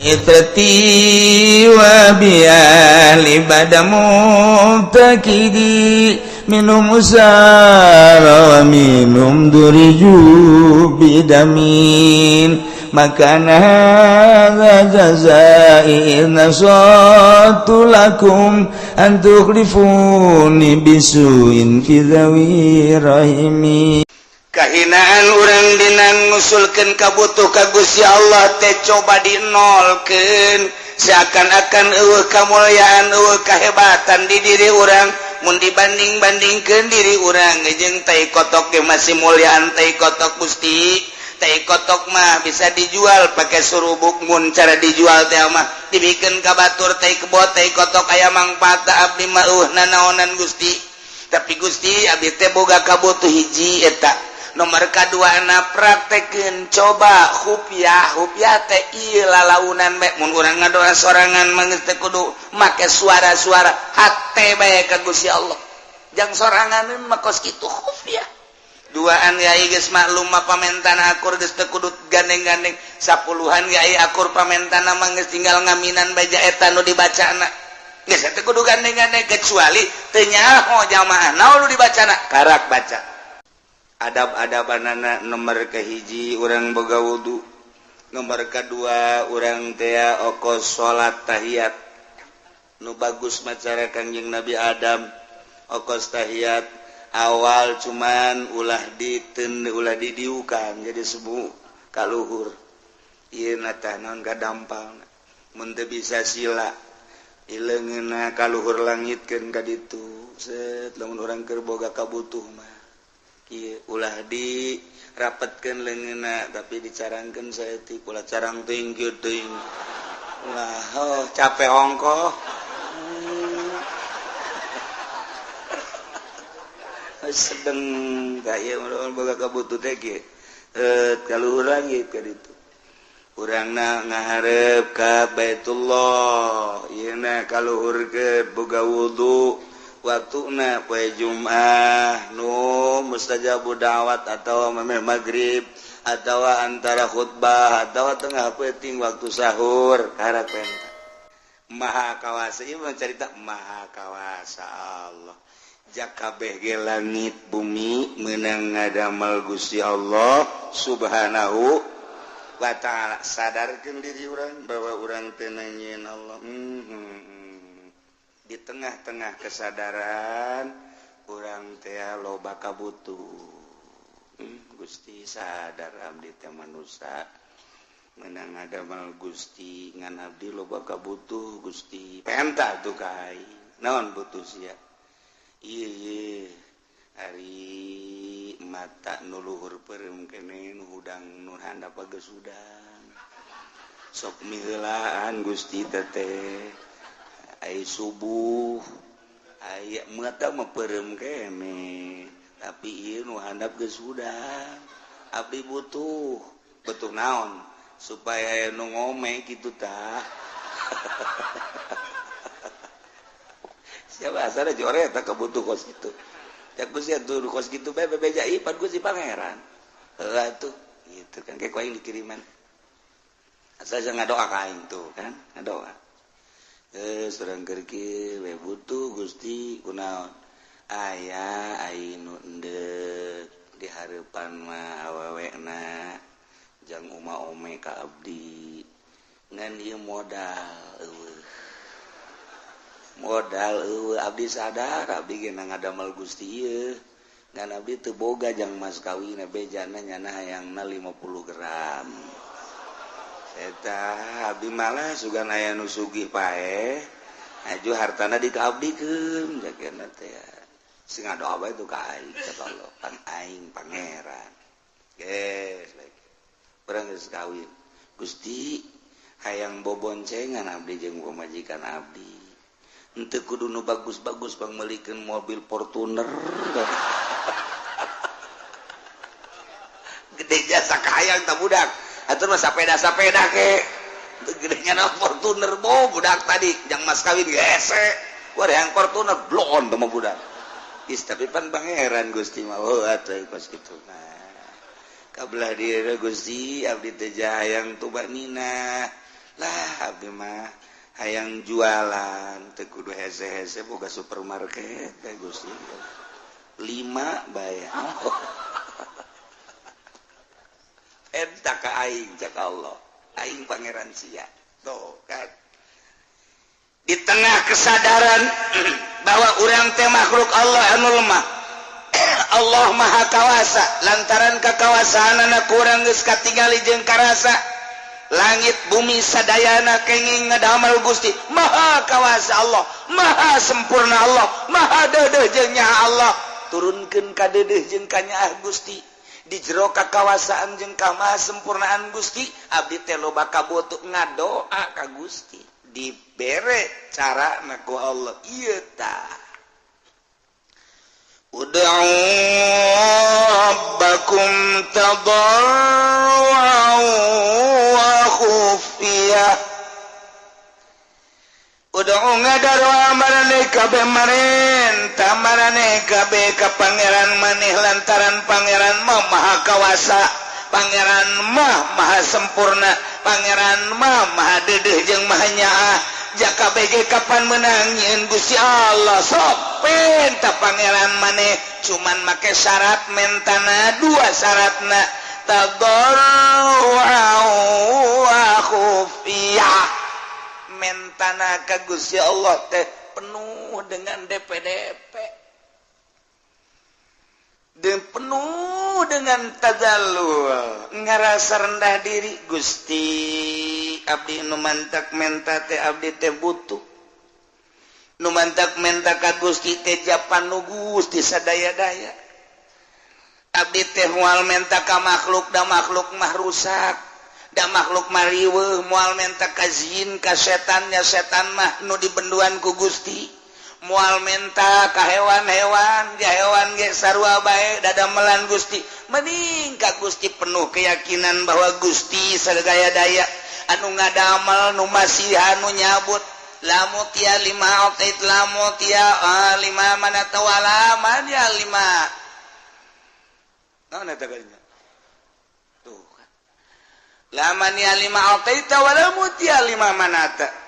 Itrati wa biali badamu takidi minum usara wa minum duriju bidamin makana hadza jazai nasatu lakum an tukhlifuni bisuin fi dhawi rahimi. Kahinaan urang dina ngusulkeun kabutuh ka Gusti Allah teh coba dinolkeun, seakan-akan eueuh kamulyaan, eueuh kahebatan di diri urang mun dibanding-bandingkeun diri urang jeung tai kotok ge masih mulyaan tai kotok. Gusti, tai kotok mah bisa dijual pakai surubuk, mun cara dijual teh mah dibikeun ka batur tai kebo, tai kotok aya mangfaat. Abdi mah eueuh nanaonan, Gusti. Tapi Gusti, abdi teh boga kabutuh hiji eta. Nomor kedua na praktekeun, coba khufiah. Khufiah teh ieu lalaunan bae. Mun urang ngadoa sorangan mah geus teu kudu make suara-suara, hate bae ka Gusti Allah. Jang sorangan mah kos kitu khufiah. Duaan yai geus maklum mah pamentana akur, geus teu kudu gandeng-gandeng. Sapuluhan yai akur pamentana mah geus tinggal ngaminan baja eta nu dibacana, geus teu kudu gandeng-gandeng, kecuali teu nyaho jamaah naon nu dibacana, karak baca. Adab-adabanana, nomor kehiji urang boga wudu, nomor kedua urang tea okos salat tahiyat nu bagus macara Kangjeng Nabi Adam. Okos tahiyat awal cuman ulah diten, ulah didiukan, jadi sebu kaluhur ieu na tah naon kadampal. Mun teu bisa sila, ileungeunna kaluhur langitkeun ka ditu, set. Lamun urang keur boga kabutuh mah kieu, ulah di rapetkeun leungeunna, tapi dicarangkeun saeutik, ulah carang teuing kieu teuing, ulah. Oh, capek ongkoh. Sedeng ka ieu boga kabutuh teh kieu, kaluhur langit ka ditu, urangna ngaharep ka Baitullah, ieu na kaluhurkeun. Boga wudu, waktuna poe Jumat nu mustajabu da'wat, atau memeh maghrib, atau antara khutbah, atau tengah peuting waktu sahur, karak penta. Maha kawasa ieu mah carita maha kawasa Allah. Jakabeh ge langit bumi meunang ngadamel Gusti Allah Subhanahu wa ta'ala. Sadarkeun diri urang bahwa urang teh nanyieun Allah. Di tengah-tengah kesadaran urang teh loba kabutuh. Gusti, sadar abdi teh manusia menang ngadamel Gusti, ngan abdi loba kabutuh, Gusti. Penta tuh ka aing, naon butuh sia? Ieu ari mata nu luhur peureum keneh, nu hudang nu handap geus hudang, sok miheulaan, Gusti. Teteh ai subuh aya mata mah peureum keneh, tapi ieu nu handap geus hudang. Abdi butuh. Butuh naon? Supaya aya nu ngome kitu tah. Siapa asal jore eta kabutuh kos kitu. Cak Gusti atuh kos kitu bae bebeja ipan Gusti Pangeran. Heula tuh gitu kan, kayak aing dikiriman. Asal ngadoa ka aing tuh kan, ngadoa. Surang keur kieu we butuh, Gusti. Kunaon? Aya ai nu endek di hareupan mah awewena jang uma ome ka abdi, ngan ieu modal eueuh, modal eueuh. Abdi sadar abdi ge ngadamel Gusti ieu, ngan abdi teu boga jang mas kawin, bejana nyana hayangna 50 gram eta. Abdi malah sugan aya nu sugih paeh aju hartana dikaabdikeun jagana teh. Sing ngadoa bae tuh ka aing, cek Allah, pan aing pangeran. Geus urang geus kawin, Gusti, hayang boboncengan abdi jeung pamajikan abdi. Henteu kudu nu bagus-bagus, pangmeulikeun mobil Fortuner gede jasa kahayang tah budak. Atuh mah sapeda-sapeda ke gedenya na Fortuner bo budak tadi jang mas kawin gese gua yang Fortuner bloon teh mah budak. Is tapi pan pangeran Gusti mah. Oh, atuh kos kitu mah kabelah diri. Gusti, abdi teh hayang tuba nina lah. Abdi mah hayang jualan teu kudu hese-hese, boga supermarket teh Gusti, lima bae. Oh. Eta ka aing, cak Allah, aing pangeran sia. Tuh kan, di tengah kesadaran bahwa urang teh makhluk Allah anu lemah, Allah Maha Kawasa. Lantaran kekawasaan anak kurang geus katingali jeung karasa, langit bumi sadayana kenging ngadamel Gusti. Maha Kawasa Allah, Maha sempurna Allah, Maha deudeuh jeung nyaah Allah. Turunkeun ka deudeuh jeung kanyaah Gusti. Di jero kakawasaan jeung kamaha sempurnaan Gusti, abdi teh loba kabutuh, ngadoa ka Gusti, dibere cara na ku Allah. Ieu tah, ud'u rabbakum tadarru'an wa khufiyah. Ud'u, ngadaroa maraneh kabeh, marenta maraneh kabeh ka pangeran maneh, lantaran pangeran mah Maha Kawasa, pangeran mah Maha sempurna, pangeran mah Maha deudeuh jeung Maha nyaah. Jaka BG kapan menang nyieun Gusti Allah? Sok penta pangeran maneh, cuman make syarat mentana dua syaratna, tadarru'an wa khufiyah. Mentana ka Gusti Allah teh penuh dengan DPDP dan penuh dengan tadallul, ngerasa rendah diri. Gusti, abdi nu mantak menta teh, abdi teh butuh. Nu mantak menta ka Gusti teh japan nu Gusti sadaya-daya. Abdi teh moal menta ka makhluk, da makhluk mah rusak, da makhluk mah riweuh. Moal menta ka jin, ka setannya, setan mah nu dibenduan ku Gusti. Moal menta ka hewan-hewan, ja hewan ge sarua bae dadamelan Gusti. Mending ka Gusti, penuh keyakinan bahwa Gusti sadaya daya anu ngadamel, nu masihan, nu nyabut. La mu'tiya lima a'tait, la mu'tiya lima mana'ta wala mani'a lima. Naon eta kalinya tuh kan, la mani'a lima a'taita wala mu'tiya lima mana'ta.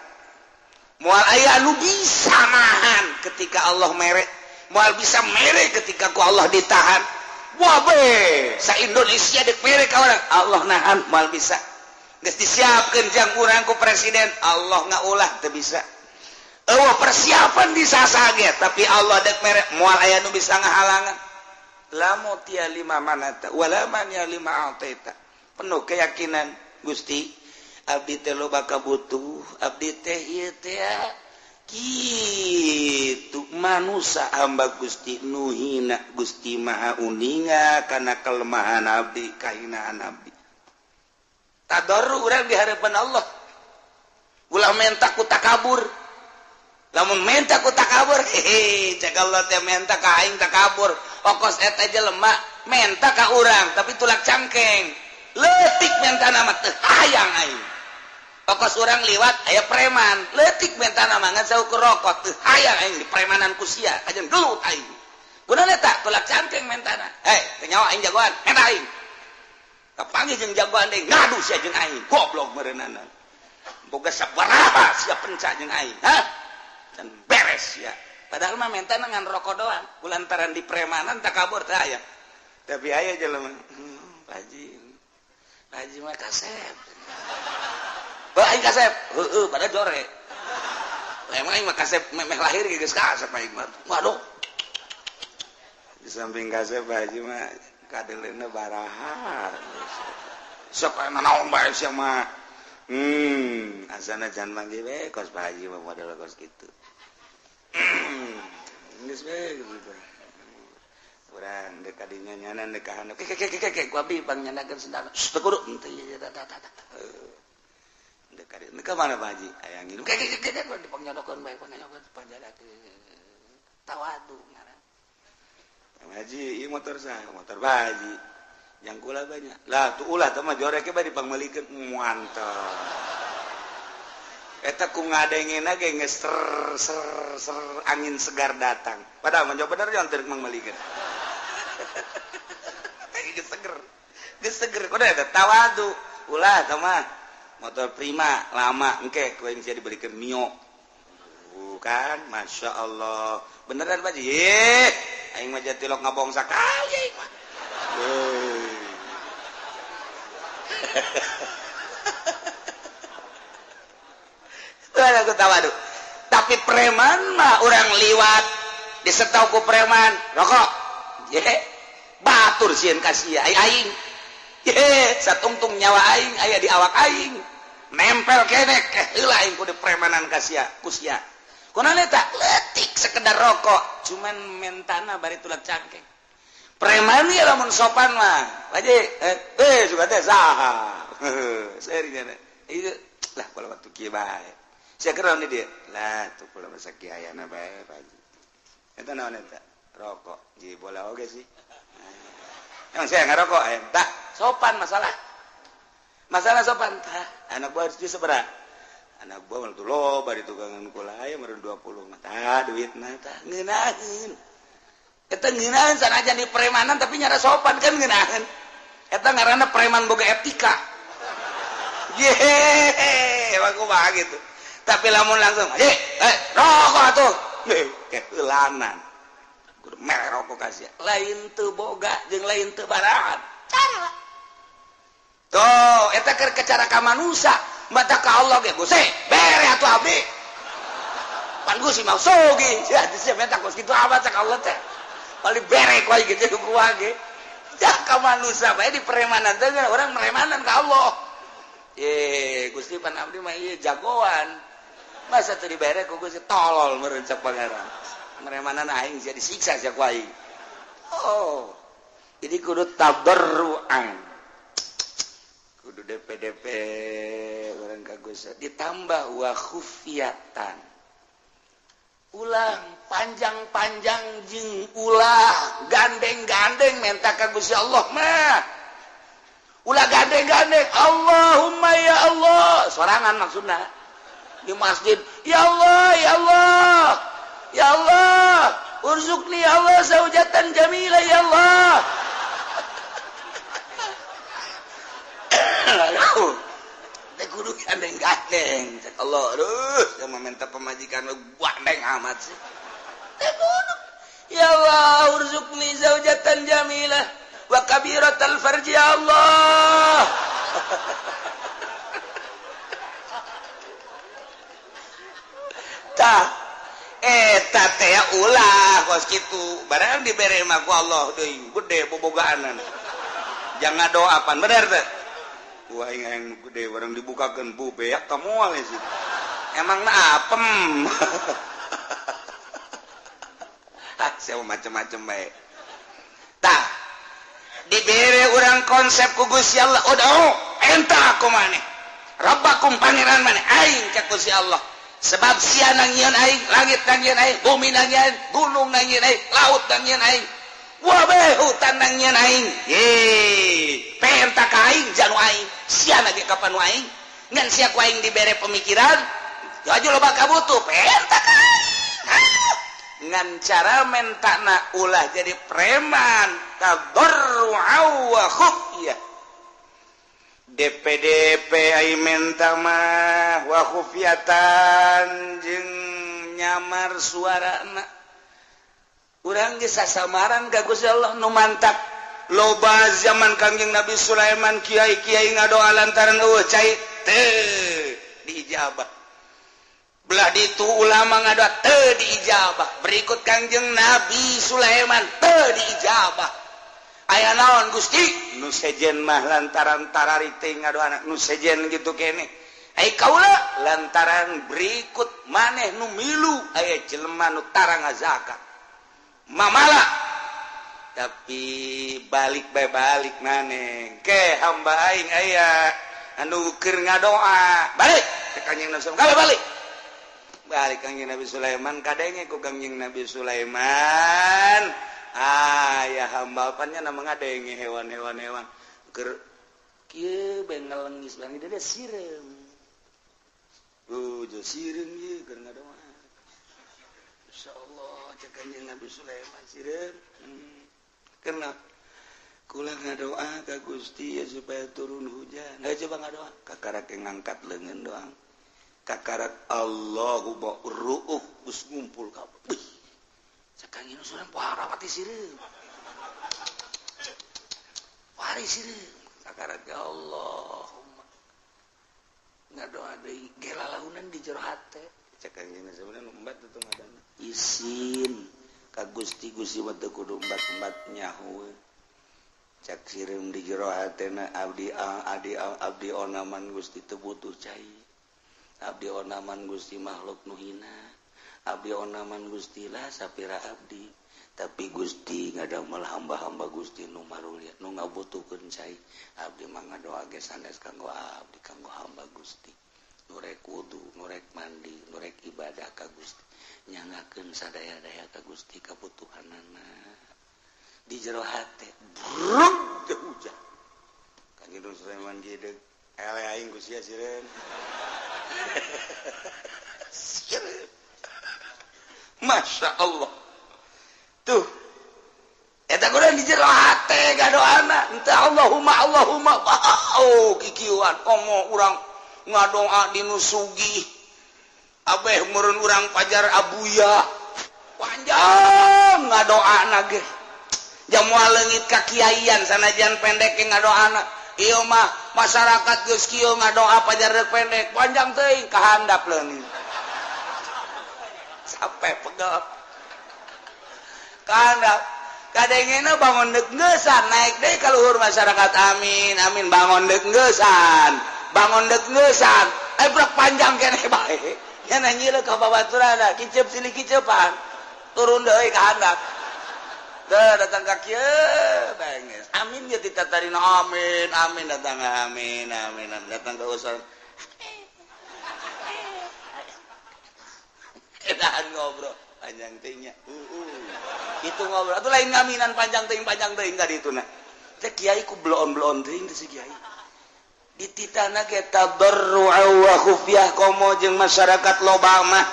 Moal aya anu bisa nahan ketika Allah mere, moal bisa mere ketika ku Allah ditahan. Wah be, sa Indonesia dek mere ka urang, Allah nahan, moal bisa. Geus disiapkeun jang urang ku presiden, Allah ngaulah, teu bisa. Eueuh persiapan di sasage, tapi Allah dek mere, moal aya nu bisa ngahalangan. La mu'tiya lima mana'ta wala mani'a lima a'taita. Penuh keyakinan, Gusti, abdi teh loba kabutuh, abdi teh ieu teh kitu manusia, hamba Gusti nu hina. Gusti Maha uninga kana kelemahan abdi, kahinaan abdi. Tadarru urang di hadapan Allah. Ulah menta ku takabur. Lamun menta ku takabur, hehe, cek Allah teh, menta ka aing takabur. Okos eta jelema menta ka urang tapi tulak cangkeng, leutik mentana mah, teu hayang aing. Okos urang liwat aya preman, leutik mentana mah, ngan saukur rokok, teu hayang aing di premanan ku sia, kajen gelut aing. Kunaon eta? Tulak cangkeng mentana. Hei, teu nyawa aing jagoan, menta aing. Kapanggih jeung jagoan deui, ngadu sia jeung aing, goblok meureunana. Boga sabaraha sia penca jeung aing, hah? Can beres ya. Padahal mah menta ngan rokok doang, kulantaran di premanan takabur teh aya. Tapi aya jelema, Pak Haji, Pak Haji mah kasep. Bah, aing kasep, heueuh, pada jore. Lah, emang aing mah kasep memeh lahir geus kasep aing mah. Waduh. Di samping kasep, Pak Haji mah kadeleuna baraha. Sok aya naon bae sia mah. Asana jangan manggil we kos Pak Haji mah, model kos kitu. Geus we gitu. Urang dek kadinya nyanan dek ka handap. Ke ke ke ke, ku abdi pang nyandakeun sendal. Teu kudu henteu ieu ta ta ta. Dek kadinya ka mana, Pak Haji? Aya nginum. Ke ke ke ke, di pangnyondokeun bae, pangnyondokeun panjadakeun. Tawadu ngaran. Pak Haji, ieu motor saha? Motor Pak Haji. Yang kula banyak. Lah, tuh ulah teh mah jorek bae dipangmeulikeun. Mantap. Eta ku ngadengena ge geus ser ser ser, angin segar datang. Padahal mah bener jangan teu mangmeulikeun. Geus seger. Geus seger. Kudu eta tawadu. Ulah teh mah. Motor Prima lama engke ku aing sia dibelikeun Mio. Bukan, Masya Allah. Beneran Pak Ji? Aing mah jatilok ngabong sakali aing mah. Aku tawadu. Tapi preman mah orang liwat disetau ku preman rokok. Ye, batur sieun ka sia aing. Ye, satungtung nyawa aing aya di awak aing. Nempel keneh heula aing kudu premanan ka sia, ku sia. Kunaon eta? Leutik sekedar rokok, cuman mentana bari tulak cangkeng. Preman ieu lamun sopan mah. Pak Ji, suka teh saha. Seri nya. Ieu lah kalau waktu kieu bae. Sia keron di dia. Lah tuh kula masa kieu ayana bae Pak Haji. Eta naon eta? Rokok. Ji bola oge sih. Emang saya ngarokok aya. Tah, sopan masalah. Masalah sopan tah. Anak buah harus disebera. Anak buah mah tuh loba di tukangan kula aya meureun 20 mah. Tah duitna tah ngeunaheun. Eta ngeunaheun sanajan di premanan tapi nyara sopan kan ngeunaheun. Eta ngaranna preman boga etika. Yehehe, emang kumaha gitu. Tapi lamun langsung, rokok atuh. Keheulanan. Kudu mere rokok ka sia. Lain teu boga jeung lain teu baraat. Cara. Tuh, eta keur cara ka manusa, mata ka Allah ge Gusti, bere atuh abdi. Pan Gusti mah sogi. Sia sia menta kos kitu amat cak Allah teh. Paling bere ku aing ge ku ge. Cak ka manusa bae di premanan teh urang meremanan ka Allah. Ye, Gusti pan abdi mah ieu jagoan. Masa teu dibere ku Gusti tolol meureun cak pangeran. Meremanan aing sia disiksa sia ku aing. Oh. Jadi kudu tabarruan. Kudu DPDP urang ka Gusti ditambah wa khufiyatan. Ulah panjang-panjang jeung ulah gandeng-gandeng menta ka Gusti Allah mah. Ulah gandeng-gandeng Allahumma ya Allah sorangan maksudna di masjid ya Allah ya Allah ya Allah urzuqni ya Allah zaujatan jamila ya Allah. Teh kudu gandeng-gandeng cek Allah aduh sama minta pemajikan gandeng amat sih teh kudu ya Allah urzuqni zaujatan jamila wa kabiratal farji ya Allah. Tah eta teh ulah kos kitu barang dibere mah ku Allah deui gede bobogaanan jangan doa pan bener teh ku aing hayang gede barang dibukakeun bu beak ka moal sih emangna apem. Ah sia macem-macem bae tah dibere urang konsep ku Gusti Allah udah enta aku maneh Rabbakum pangeran maneh aing cak Gusti Allah sebab sia nangieun aing langit nangieun aing bumi nangieun gunung nangieun aing laut nangieun aing wabe hutan nangieun aing ye penta ka aing janu aing sia lagi kapan aing ngan sia ku aing dibere pemikiran aju loba kabutuh penta ka aing ngan cara mentana ulah jadi preman tadarru'a wa khufyah DPDP ai menta mah wa khufyatan jeung nyamar suarana urang geus sasamaran ka Gusti Allah nu mantak loba zaman Kangjeng Nabi Sulaiman kiai-kiai ngadoa lantaran eueuh cai teu diijabah belah ditu ulama ngadoa teu diijabah berikut Kangjeng Nabi Sulaiman teu diijabah aya naon Gusti nu sejen mah lantaran tarari teh ngadoa nu sejen gitu keneh ai kaula lantaran berikut maneh nu milu aya jelema nu tara ngazakat mamala tapi balik bae balik maneh ke hamba aing aya anu keur ngadoa balik ke Kangjeng Nabi Sulaiman balik balik Kangjeng Nabi Sulaiman kadenge ku Kangjeng Nabi Sulaiman ah ya hamba apanya nama ngadenge hewan-hewan hewan keur kieu bae ngelengis bang dia sireum jo sireum ieu keur ngadoa insyaallah cek Kanjeng Nabi Sulaiman sireum karena Kula ngadoa ka Gusti ya supaya turun hujan. Nah, coba ngadoa kakarak ngangkat leungeun doang. Kakarak Allahumma ru'uk geus ngumpul kabeh. Sakang ieu surang poharawati sireum. Wari sireum. Kakarak ya Allahumma. Ngadoa deui gelalaunan di jero hate. Cek kanjeng sebenarnya embat teu ngadana. Isin ka Gusti Gusti mah teu kudu embat-embat nyaho. Cak sireum di jero hatena abdi abdi abdi onaman Gusti teu butuh cai. Abdi onaman Gusti makhluk nu hina. Abdi onaman Gusti lah sapira abdi. Tapi Gusti ngadamel hamba-hamba Gusti nu marulia nu ngabutuhkeun cai. Abdi mah ngadoa ge sanes kanggo abdi kanggo hamba Gusti. Nu rek wudu, nu rek mandi, nu rek ibadah ka Gusti. Nyangakeun sadaya-daya ka Gusti kabutuhanana. Di jero hate bruk teu hujan. Kanjeng Sulaiman gideg ele aing ku sia sireun. Masya Allah. Tuh eta kudu di jero hate gadoana henteu Allahumma Allahumma oh kikieuan komo urang ngadoa di nu sugih abeh meureun urang pajar abuya panjang ngadoana ge jamual leungit ka kiaian sanajan pendek ge ngadoana ieu mah masyarakat geus kieu ngadoa pajar rek pendek panjang teuing kahandap leungit sampai pegel kahandap kadengena bangun deuk ngeusan naik deui ka luhur masyarakat amin amin bangun deuk ngeusan bangun deuk ngeusan eh brek panjang keneh bae nya nanyieun ka babaturanna kiceup silih kiceupan turun deui kahandap teu datang ka kieu benges amin ye ditatarina amin amin datang amin amin datang ka usul edahan ngobrol panjang teuing nya itu ngobrol atuh lain ngaminan panjang teuing ka ditu na teh kiai ku bloon-bloon teuing teh si kiai dititahna ge tadarru'a wa khufyah komo jeung masyarakat loba mah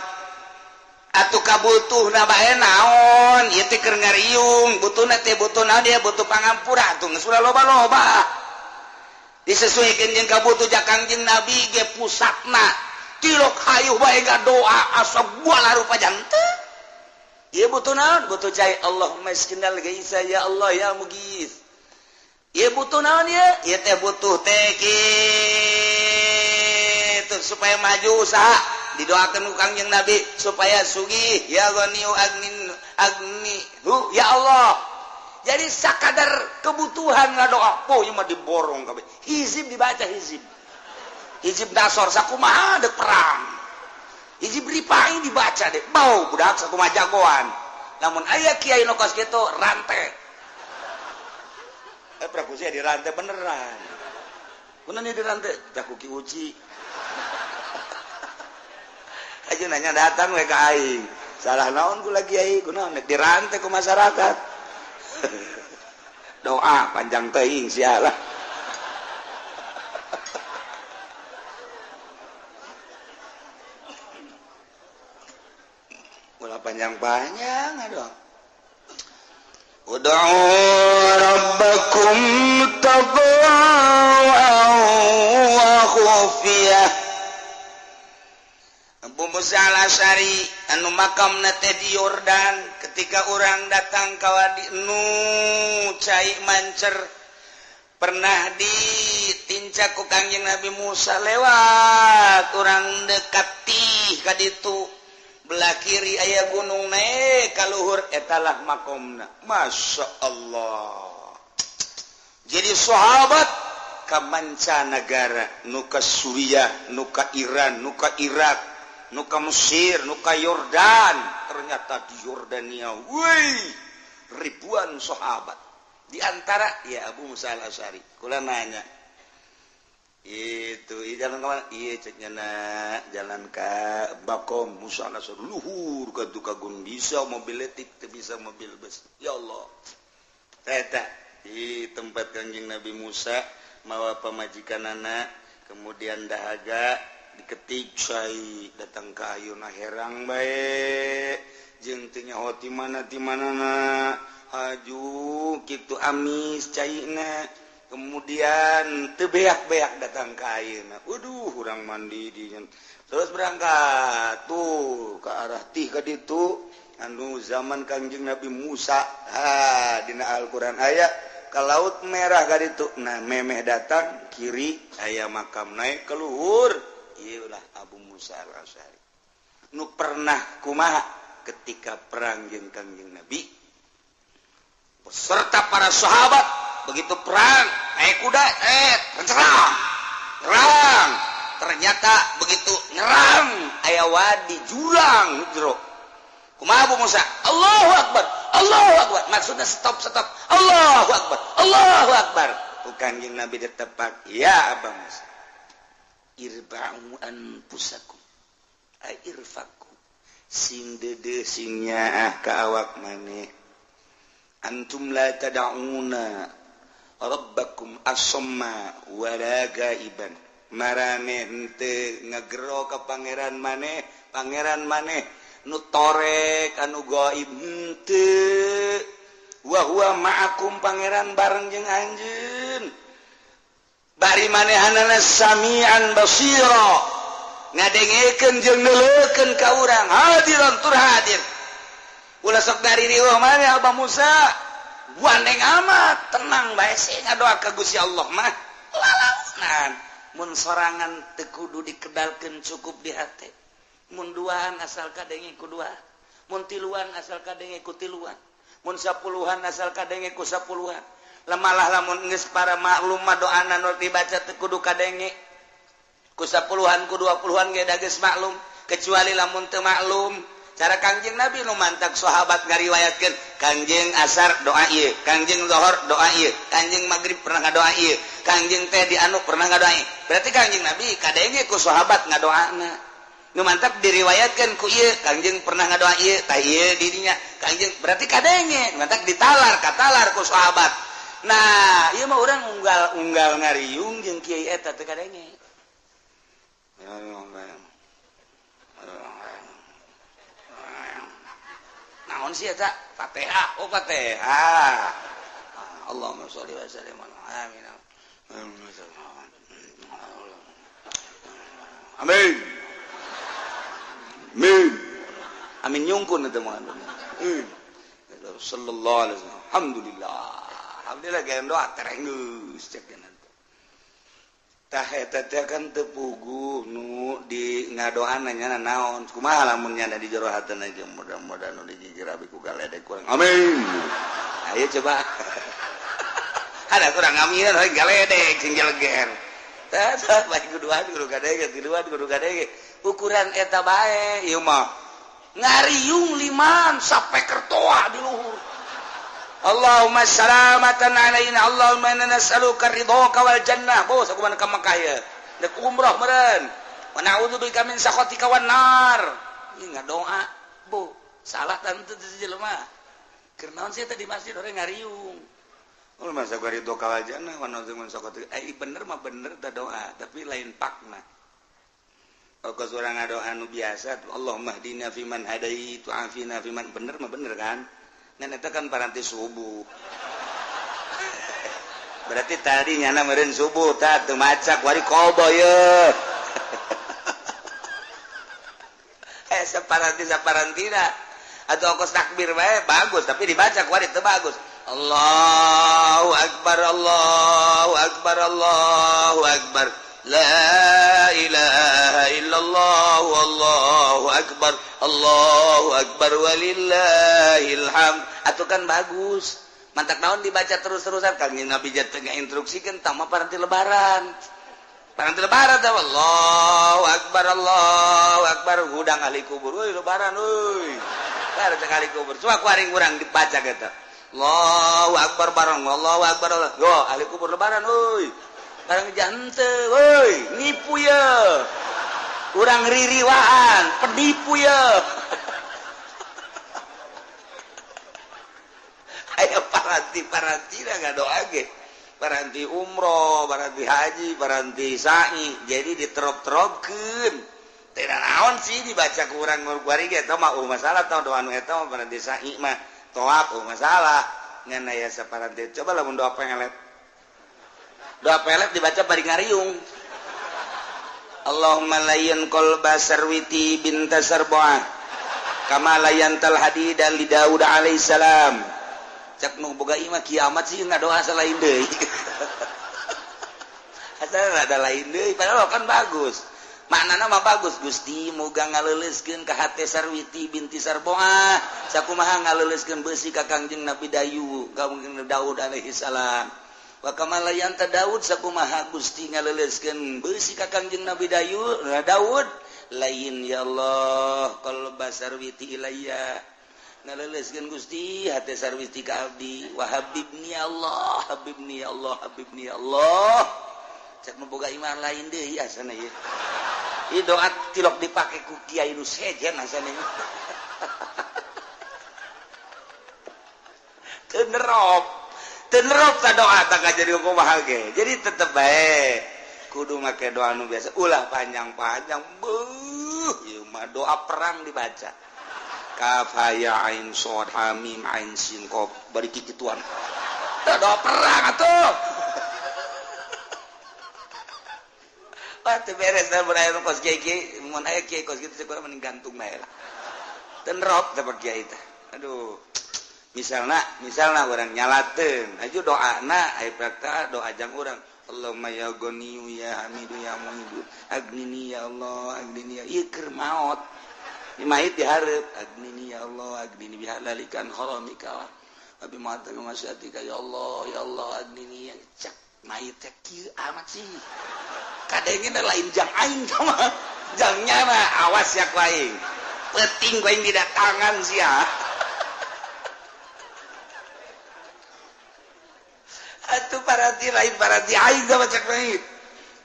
atuh kabutuhna bae naon ieu teh keur ngariung butuhna teh butuh naon dia butuh pangampura atuh geus ulah loba-loba disesuaikeun jeung kabutuh ja Kangjeng Nabi ge pusatna tilok hayuh bae ngadoa asa buala rupa janten ieu butuh naon butuh cai Allahumma iskinal gaisa ya Allah ya mugis ieu butuh naon ieu ieu teh butuh teh kitu supaya maju usaha didoakeun ku Kangjeng Nabi supaya sugih ya ghaniyu agnin agni hu ya Allah. Jadi sakadar kebutuhan ngadoa poh ieu mah diborong kabeh hizib dibaca hizib hizib dasor sakumaha dek perang hizib ripai dibaca deh bau budak sakumaha jagoan namun aya kiai nu kos kitu rantai praku sia dirantai beneran kunaon ieu dirantai tah ku Ki Uci aja nanya datang we ka aing salah naon kula kiai kunaon nek dirantai ku masyarakat doa panjang teuing sia lah ulah panjang-panjang aduh ud'u rabbakum tadarru'an wa khufiyah. Abu Musa al-Asy'ari anu makamna teh di Yordan ketika urang datang ka wadi nu cai mancer pernah ditincak ku Kangjeng Nabi Musa lewat urang dekati ka ditu belah kiri aya gunung naik ka luhur etalah makomna. Masya Allah. Jadi sahabat ka mancanagara nu ka Suriah, nu ka Iran, nu ka Irak, nu ka Mesir, nu ka Yordan. Ternyata di Yordania wih ribuan sahabat. Di antara ya Abu Musa al-Asy'ari. Kula nanya itu jalan kemana? Iya ceknya nak jalan ke Bakom Musa al-Asy'ari luhur ka Tukagun bisa mobil letik teu bisa mobil bus. Ya Allah. Eta di tempat Kangjeng Nabi Musa mawa pamajikanana kemudian dahaga diketik cai datang ka ayeuna herang bae jeung teu nyaho ti mana ti manana Haju kitu amis caina. Kemudian teu beak-beak datang ka ayeuna. Waduh, urang mandi di terus berangkat tuh ke arah tih ka ditu anu zaman Kangjeng Nabi Musa. Ha, dina Al-Qur'an aya ke Laut Merah ka ditu. Nah, memeh datang kiri aya makam naik ke luhur. Ieu lah Abu Musa Al-Asy'ari. Nu pernah kumaha ketika perang jeung Kangjeng Nabi beserta para sahabat, begitu perang naik kuda serang perang, ternyata begitu nyerang aya wadi jurang jero. Kumaha Abu Musa? Allahu Akbar, Allahu Akbar. Maksudnya stop stop. Allahu Akbar, Allahu Akbar. Ku Kangjeng Nabi ditepak, ya Abu Musa, irba'u anfusakum ay irfaku, sing deudeuh sing nyaah ka awak maneh. Antum la tad'una rabbakum asamma wala gaiban. Marane henteu ngagero ka pangeran maneh, pangeran maneh nu torek anu gaib henteu. Wa huwa ma'akum, pangeran bareng jeung anjeun. Bari manehanana samian basira, ngadengekeun jeung neuleukeun ka urang, hadiran tur hadir. Ulah sok dari riweuh maneh Abah Musa, gandeng amat, tenang bae sih ngadoa ka Gusti Allah mah. Lalaunan mun sorangan teu kudu dikedalkeun, cukup di hate. Mun duaan asal kadenge ku dua, mun tiluan asal kadenge ku tiluan, mun sapuluhan asal kadenge ku sapuluhan. Lemalah lamun geus para maklum mah doana nu dibaca teu kudu kadenge ku sapuluhan ku 20-an ge da geus maklum, kecuali lamun teu maklum cara Kangjeng Nabi nu mantak sahabat ngariwayatkeun Kangjeng asar doa ieu, Kangjeng zuhur doa ieu, Kangjeng maghrib pernah ngadoa ieu, Kangjeng teh di anu pernah ngadoa ieu. Berarti Kangjeng Nabi kadenge ku sahabat ngadoana. Nu mantak diriwayatkeun ku ieu Kangjeng pernah ngadoa ieu, tah ieu dirinya Kangjeng berarti kadenge, mantak ditalar katalar ku sahabat. Nah, ieu mah urang unggal-unggal ngariung jeung kiai eta teu kadenge. Naon sih eta? Fatihah. Oh, Fatihah. Allahumma sholli wa sallim ala amin. Amin. Amin. Amin nyungkun eta mah. Sallallahu alaihi wasallam. Alhamdulillah. Alhamdulillah gaya doa terenggeus cek nanti. Tah eta teh kan teu puguh nu di ngadoana nya naon. Kumaha lamun nya di jero hatena aja mudah-mudahan nu dijijir abi ku galedek kurang. Amin. Ayo coba. Ada kurang amin we galedek sing jeleger. Tah tah bae kuduan kudu kadege tiluan kudu kadege. Ukuran eta bae ieu mah. Ngariung liman sampai kertoa di luhur. Allahumma salamatan alaina, Allahumma inna nas'aluka ridhoka wal jannah. Bos aku mana ka Mekah ya. Dek umroh meureun. Wa na'udzubika min sakhatika wan nar. Ieu ngadoa, Bu. Salah tante teu jelema. Keur naon sih teh di masjid orang ngariung. Oh, masa gua ridhoka wal jannah wa na'udzubika min sakhatika. Eh bener mah bener teh doa, tapi lain pakna. Kalau urang ngadoa nu biasa, Allahumma hdina fiman hadait wa afina fiman, bener mah bener kan? Ngan eta kan paranti subuh. Berarti tadi nyana meureun subuh tah teu macak wari kobo ye. Saparanti saparantina atau ongkos takbir bae bagus tapi dibaca kuari teu bagus. Allahu akbar, Allahu akbar, Allahu akbar. La ilaha illallah wallahu akbar, Allahu akbar walillahil hamd. Atuh kan bagus. Mantak naon dibaca terus-terusan Kangjeng Nabi teh ngainstruksikeun tah mah paranti lebaran. Paranti lebaran teh Allahu akbar, Allahu akbar, hudang ahli kubur euy lebaran euy. Lebaran teh ahli kubur. Coba ku aring urang dibaca kitu. Allahu akbar bareng Allahu akbar. Yo ahli kubur lebaran euy. Barang jante, woi, nipu ya, kurang ririwaan, penipu ya. Ayo paranti dah nggak doa ge, paranti umroh, paranti haji, paranti sa'i, jadi diterop-teropkeun. Tidak naon sih dibaca kurang ngurguari ge, eta mah masalah tau doa nu eta mah paranti sa'i mah, tawaf masalah. Ngan aya saparanti. Coba lamun doa pelet. Doa pelet dibaca bari ngariung. Allahumma layyan qalba Sarwiti binta Sarbuah kama layyantal hadida li Daud alaihissalam. Cak nu boga imah kiamat sih ngadoa salain deui. Asal ada lain deui padahal kan bagus. Maknana mah bagus, Gusti muga ngaleuleuskeun ka hate Sarwiti binti Sarboah sakumaha ngaleuleuskeun beusi ka Kangjeng Nabi Dayu ka Daud alaihi salam. Wa kama layanta Daud sakumaha Gusti ngaleuleuskeun beusi ka Kangjeng Nabi Dayu Daud lain ya Allah qalba Sarwiti ilayya ngaleuleuskeun Gusti hate Sarwiti ka abdi wa habibni ya Allah habibni ya Allah habibni ya Allah. Cek nu boga iman lain deui asana ieu. Ieu doa tilok dipake ku kiai nu sejen asana ieu. Teu nerop. Teu nerop ta doa tah jadi kumaha ge. Jadi tetep bae kudu make doa nu biasa, ulah panjang-panjang. Beuh, ieu mah doa perang dibaca. Kaf ha ya ain shad ha mim ain sin qaf bari kikituan. Tah doa perang atuh. Wah, teu beres da mun aya kos kiai mun aya kiai kos kitu sakurang mending gantung bae lah. Teu nerop teh kiai teh. Aduh. Misalna urang nyalateun, aju doana aya prakta doa jang urang. Allahumma ya Ghaniyu ya Hamidu ya Muhidu agnini ya Allah agnini ya ieu keur maot. Ieu mayit dihareup agnini ya Allah agnini bihalalikan haramika wa bi ma'ataka masyatika ya Allah ya Allah agnini ya cak mayit teh kieu amat sih. Kadengena lain jang aing mah jangnya mah awas ya ku aing penting ku aing didatangan sia. Atuh paranti lain paranti aing sama cek mayit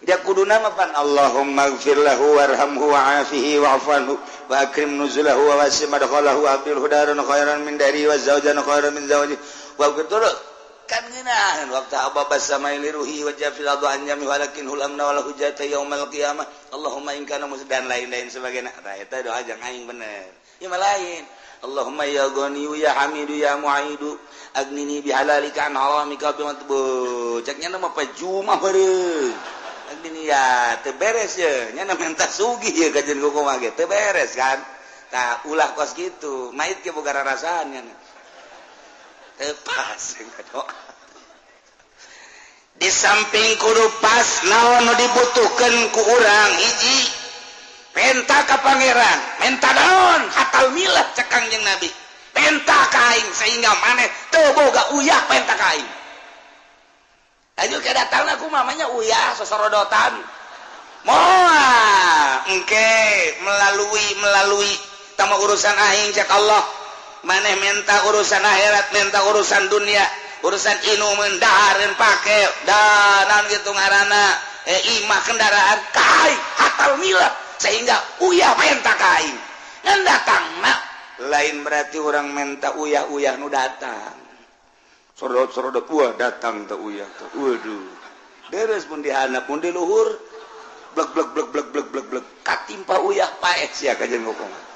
dia kuduna mah pan Allahumma ighfir lahu warhamhu wa'afihi wa'fu anhu wa akrim nuzulahu wa wasi' madkhalahu wa abdilhu daran khairan min dari wa zawjan khairan min zawji wa qul kan ngeunaheun waktu ababa samai liruhi wa jafil adu an jami walakin hulamna wal hujjata yaumal qiyamah Allahumma in kana dan lain-lain sebagainya. Tah eta doa jang aing bener. Ieu mah lain. Allahumma ya Ghaniyu ya Hamidu ya Mu'idu agnini bihalalika an haramika bi matbu. Cek nya mah pajumah beureum. Agnini ya teu beres ye, nya menta sugih ye kajeun kumaha ge teu beres kan. Tah ulah kos kitu, mait ge boga rarasaan nya. Teu pas doa. Di samping kudu pas naon nu dibutuhkeun ku urang hiji penta ka pangeran, menta naon hatal milah cek Kangjeng Nabi. Penta ka aing sehingga maneh teu boga uyah penta ka aing. Aju ke datangna ku mamanya uyah sosorodotan. Moal engke melalui tama urusan aing cek Allah. Maneh minta urusan akhirat, minta urusan dunia, urusan inumeun, dahareun pake, danan gitu ngaranna, imah kendaraan kai hatal milah sehingga uyah menta ka aing. Ngan datangna lain berarti orang menta uyah-uyah nu datang. Sorodot-sorodot wah datang teh uyah teh. Waduh. Deres mun dihandap mun di luhur blek blek blek blek blek blek blek katimpa uyah paeh sia kajeun ngomong.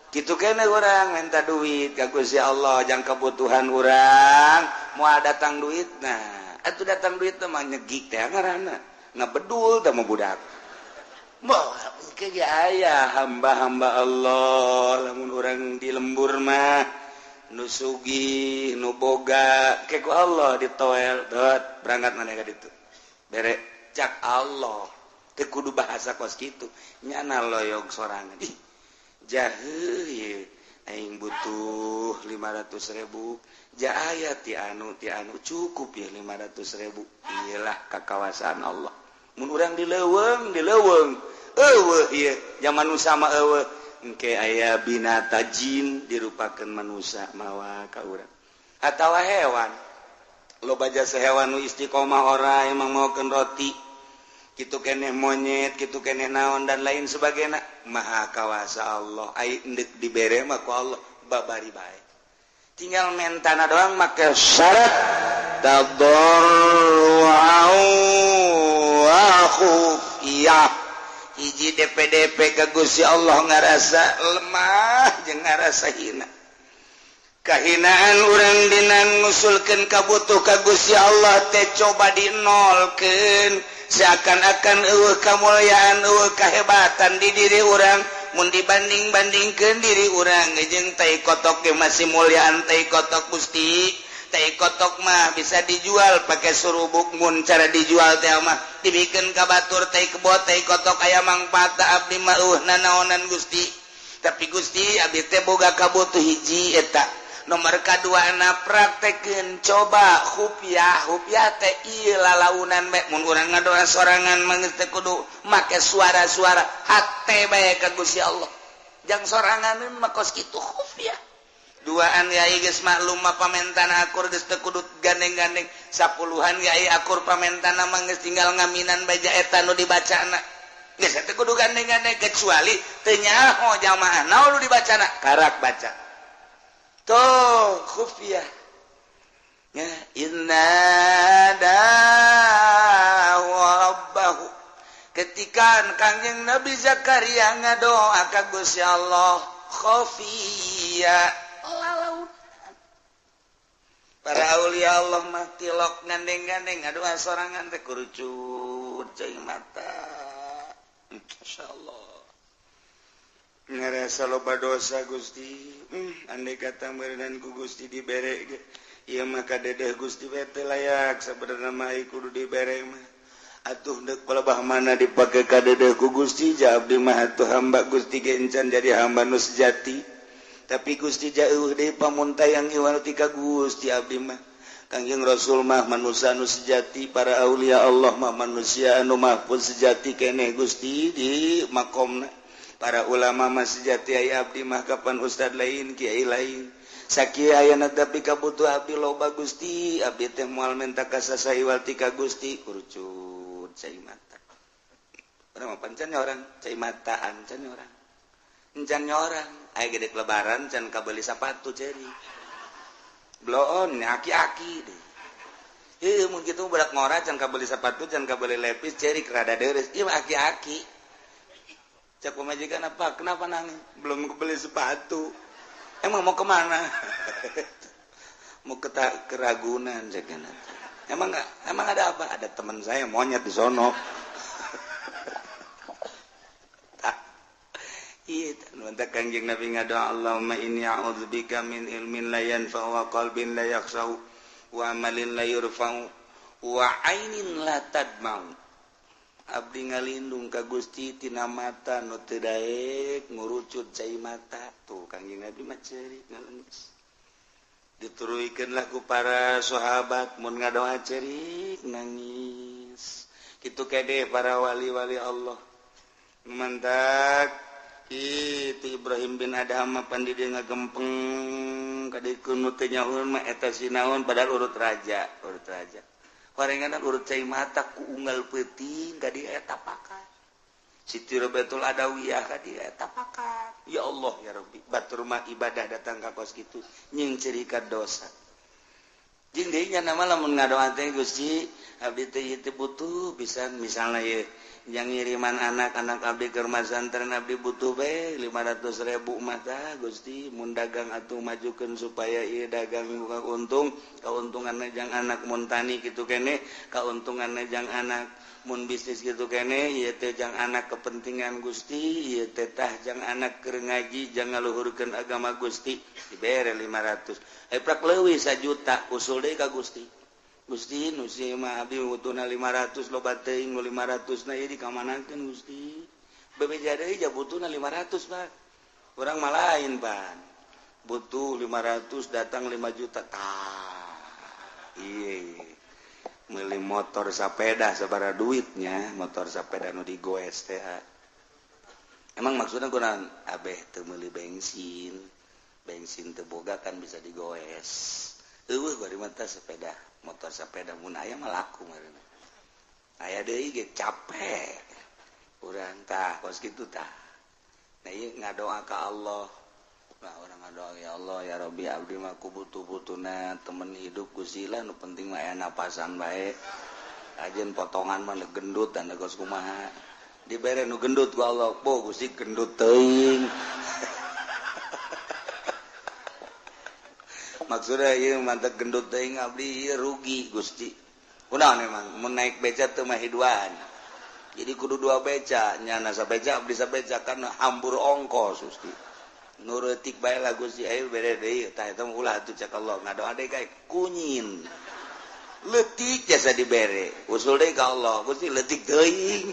Kitu kene urang minta duit ka Gusti Allah jang kebutuhan urang moal datang duit nah atuh datang duit teh mah nyegik teh ngaranna ngabedul teh mah budak moal engke ge aya hamba-hamba Allah lamun urang di lembur mah nu sugih nu boga ke ku Allah ditoel dot berangkat maneh ka ditu bere cak Allah teu kudu bahasa kos kitu nyana loyog sorangan ih jahe aing butuh 500.000 jaya ti anu cukup ya 500.000 iyalah kakawasaan Allah mun urang di leuweung eueuh ieu zaman nu sama eueuh engke aya binata jin dirupakeun manusia mawa ka urang atawa hewan loba jasa hewan nu istiqomah ora emang maokeun roti kitu keneh monyet kitu keneh naon dan lain sebagainya maha kawasa Allah ai endek dibere mah ku Allah babari bae tinggal mentana doang make syarat tadarru'an wa khufiyah hiji DPDP ka Gusti Allah ngarasa lemah jeung ngarasa hina. Kahinaan urang dina ngusulkeun kabutuh ka Gusti Allah teh coba dinolkeun, seakan-akan eueuh kamulyaan, eueuh kahebatan di diri urang. Mun dibanding-bandingkeun diri urang jeung tai kotok ge masih mulyaan tai kotok. Gusti, tai kotok mah bisa dijual pakai surubuk. Mun cara dijual teh mah dibikeun ka batur tai kebo, tai kotok aya mangfaat. Abdi mah eueuh nanaonan, Gusti. Tapi Gusti, abdi teh boga kabutuh hiji eta. Nomor kadua na praktekeun coba khufiah. Khufiah teh ieu lalaunan bae. Mun urang ngadoa sorangan mah geus teu kudu make suara-suara, hate bae ka Gusti Allah. Jang sorangan mah kos kitu khufiah. Duaan yai geus maklum mah pamentana akur, geus teu kudu gandeng-gandeng. Sapuluhan yai akur pamentana mah geus tinggal ngaminan baja eta nu dibacana, geus teu kudu gandeng-gandeng, kecuali teu nyaho jamaah naon nu dibacana, karak baca tuh khufiah ya. Inna rabbahu, ketika Kangjeng Nabi Zakaria ngadoa ka Gusti Allah khafiyya, lalaun. Para aulia Allah mah tilok gandeng-gandeng, ngadoa sorangan teh kurucut cai mata. Masyaallah, ngerasa loba dosa, Gusti. Andai kata meureunan ku Gusti dibere ge ieu mah kadedeh Gusti we teu layak sabenerna mah, kudu dibere mah. Atuh deuk palebah mana dipake kadedeh ku Gusti? Ja abdi mah atuh hamba Gusti ge encan jadi hamba nu sejati. Tapi Gusti, jauh deui pamuntayang iwal ti ka Gusti abdi mah. Kangjeng Rasul mah manusia anu sejati, para aulia Allah mah manusia anu mahfuz sejati keneh, Gusti, di makomna. Para ulama mah sejati, aya abdi mah kapan ustad lain, kiai lain. Sakieu ayana, tapi kabutuh abdi loba, Gusti. Abdi teh moal menta ka saha iwal ti ka Gusti. Kurucut cai mata. Urang mah pancan orang cai mataan, can orang, encan orang. Aya gede lebaran can kabeli sapatu, ceri bloon aki-aki deh. Heuh, mun kitu budak ngora can kabeli sepatu, can kabeli lepis, cerik rada deres. Ieu mah aki-aki. Cek pamajikan, "Apa? Kenapa nangis?" "Belum kebeli sepatu." "Emang mau kemana?" "Mau ke Keragunan," cek. "Emang nggak? Emang ada apa?" "Ada teman saya monyet di sono." Iya, Kanjeng Nabi ngadoa, "Allahumma inni a'udzubika min ilmin la yanfa'u wa qalbin la yakhsha'u wa amalin la yurfa'u wa ainin la tadma'u." Abdi ngalindung ka Gusti tina mata nu teu daek ngurucut cai mata. Tuh, Kanjeng Nabi mah ceurik ngalengis. Dituruikeun lah ku para sahabat, mun ngadoa ceurik nangis. Kitu kede para wali-wali Allah. Mantak itu Ibrahim bin Adham mah pan di dieu ngagempeng kadieu nu teu nyahoeun mah eta sinaon, padahal urut raja, urut raja. Horengan urut cai mata ku unggal peuting ka dieu eta pakat. Siti Robiatul Adawiyah ka dieu eta pakat. Ya Allah ya Rabbi, batur mah ibadah datang ka kos kitu nying cerika dosa. Jeung deui nya nama lamun ngadoa teh, "Gusti, abdi teh ieu teh butuh pisan," misalna ieu yang ngiriman anak-anak abdi ke rumah santren, abdi butuh be 500 ribu mata, Gusti. Mun dagang atuh majukeun supaya ieu dagang buka untung, keuntungan jang anak. Mun tani kitu kene, keuntungan jang anak. Mun bisnis kitu kene, ieu teh jang anak kepentingan, Gusti. Ieu teh tah jang anak keur ngaji, jang ngaluhurkeun agama, Gusti. Dibere 500, eh prak leuwih 1 juta, usul deui ka Gusti. "Gusti, nu si mah abdi butuhna 500, loba teuing nu 500 na, ieu dikamanakeun, Gusti?" Bebeja deui ja butuhna 500, Pak. Urang mah lain pan, butuh 500 datang 5 juta. Tah, iya, meuli motor sepeda sabaraha duitnya, motor sepeda nu digoes teh. Emang maksudnya kunaon? Abeh teu meuli bensin, bensin teu boga kan bisa digoes. Eueuh bari mata sepeda, motor sepeda mun aya mah laku meureun. Aya deui ge capek urang. Tah, kos kitu tah. Nah, ieu ngadoa ka Allah. Nah, urang ngadoa, "Ya Allah ya Rabbi, abdi mah ku butuh-butuhna temen hidup, Gusti lah. Nu penting mah aya napasan bae, ajen potongan mah gendut dan kos kumaha." Dibere nu gendut ku Allah. "Po Gusti, gendut teuing." Maksudnya ieu mantep gendut teuing abdi ieu rugi Gusti. Kunaon emang mun naik beca teu mah hiduan. Jadi kudu dua beca, nyana sabeca abdi sabeca kan hambur ongkos Gusti. Nu leutik bae lah Gusti ayo bere deui tah eta ulah atuh cek Allah ngadoa deui kae kunyin. Leutik jasa dibere, usul deui ka Allah Gusti leutik teuing.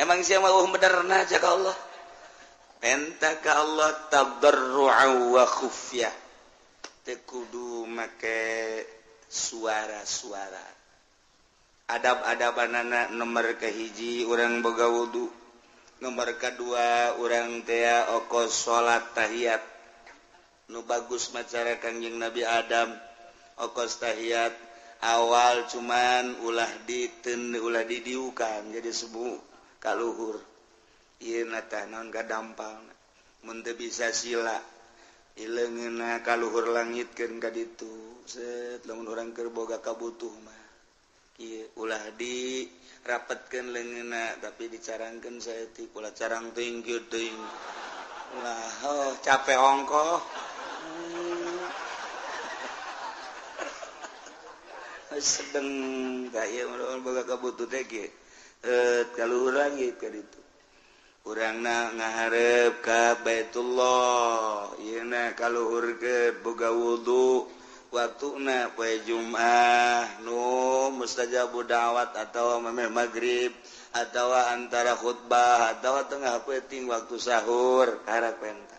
Emang sia mah eueuh benerna cek Allah. Penta ka Allah tadarru'a wa khufyah. Teu kudu make suara-suara. Adab-adabanana nomor kahiji urang boga wudu, nomor kedua urang tea okos salat tahiyat. Nu bagus macara Kangjeng Nabi Adam okos tahiyat awal cuman ulah diten ulah didiukan jadi subuh kaluhur. Ieu na tah naon kadampal mun teu bisa sila ileungeunna kaluhur langitkeun ka ditu set lamun urang keur boga kabutuh mah ieu ulah di rapetkeun leungeunna tapi dicarangkeun saeutik ulah carang teuing kieu teuing ulah oh capek ongkoh sedeng ka ieu mun boga kabutuh teh kieu kaluhur langit ka ditu urangna ngaharep ka Baitullah ieu na kaluhur ke boga wudu waktuna poe Jumat nu mustajabu da'wat atau memeh magrib atau antara khutbah atau tengah peuting waktu sahur karak penta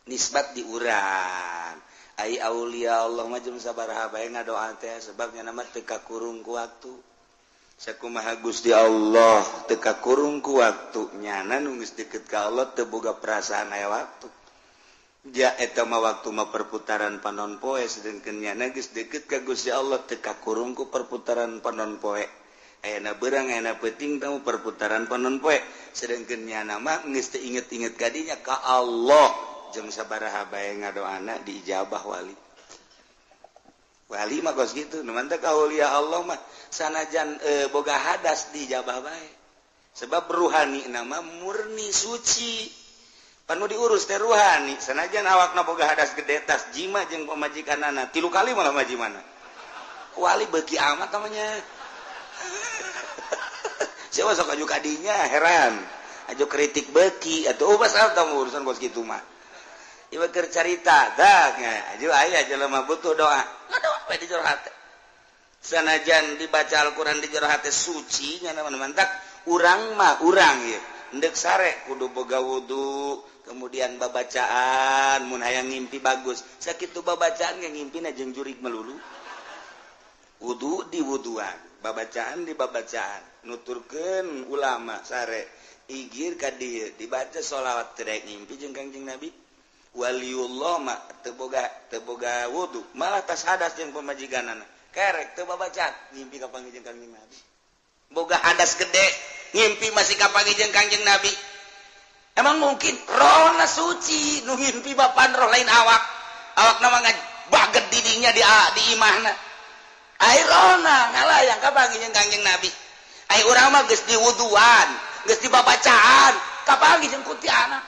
nisbat di urang ai aulia Allah mah jeung sabaraha bae ngadoa teh sebab nya mah teu kakurung ku waktu sakumaha Gusti Allah teu kakurung ku waktu nyana nu geus deket ka Allah teu boga perasaan aya waktu. Ja eta mah waktu mah perputaran panon poe sedengkeun nyana geus deket ka Gusti Allah teu kakurung ku perputaran panon poe. Ayana beurang ayana peuting tamu perputaran panon poe sedengkeun nyana mah geus teu inget-inget ka dinya ka Allah jeung sabaraha bae ngadoana diijabah wali. Wali mah kos kitu nu mantep ka aulia Allah mah sanajan boga hadas diijabah bae. Sebab ruhani nama murni suci. Panu diurus teh ruhani sanajan awakna boga hadas gede tas jima jeung pamajikanana 3 kali malah majimana wali beuki amat namanya. Siapa sok aju kadinya heran aju kritik beuki atuh masalah tamu urusan bos kitu mah ieu keur carita dah aju aya jelema butuh doa ngadoa we di jero hate sanajan dibaca Al-Qur'an di jero hate suci nya mantak urang mah urang ieu endek sare kudu boga wudu kemudian babacaan mun hayang ngimpi bagus sakitu babacaan ge ngimpina jeung jurig melulu wudu di wuduan babacaan di babacaan nuturkeun ulama sare igir ka dieu dibaca sholawat teu daek ngimpi jeung Kangjeng Nabi waliullah mah teu boga wudu malah tas hadas jeung pamajikanana kerek teu babacaan ngimpi ka panggih jeung Kangjeng Nabi boga hadas gede ngimpi masih kapanggih jeung Kangjeng Nabi. Emang mungkin rohna suci nu ngimpi bapan roh lain awak awakna mah baget didinya di imahna ai rohna ngalayang kapanggih jeung Kangjeng Nabi ai urang mah geus diwuduan geus dibabacaan kapanggih jeung kuntianak.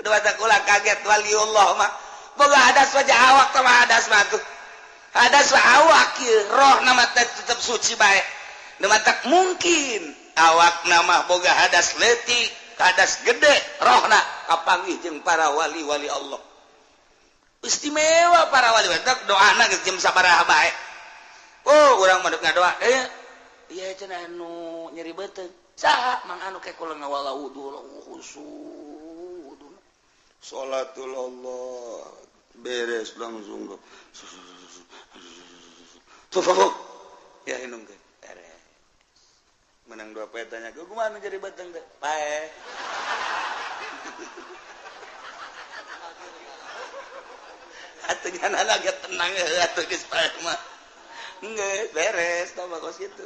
Aduh kula kaget waliullah mah boga hadas wajah awak mah hadas mah tuh hadas mah awak ieu roh nama tetep suci bae. Nu matak mungkin awak nama boga hadas leutik hadas gede rohna kapanggih jeung para wali-wali Allah istimewa para wali matak doana geus jeung sabaraha bae. Oh urang mah deuk ngadoa ieu cenah anu nyeri beuteung saha mang anu ke kula ngawala wudu khusu salatul Allah beres langsung tuh ya inung beres menang 2 poe tanya gue kumaha jadi beteng teh pae. Atuh nyana ge tenang atuh geus pae mah geus beres tah kos kitu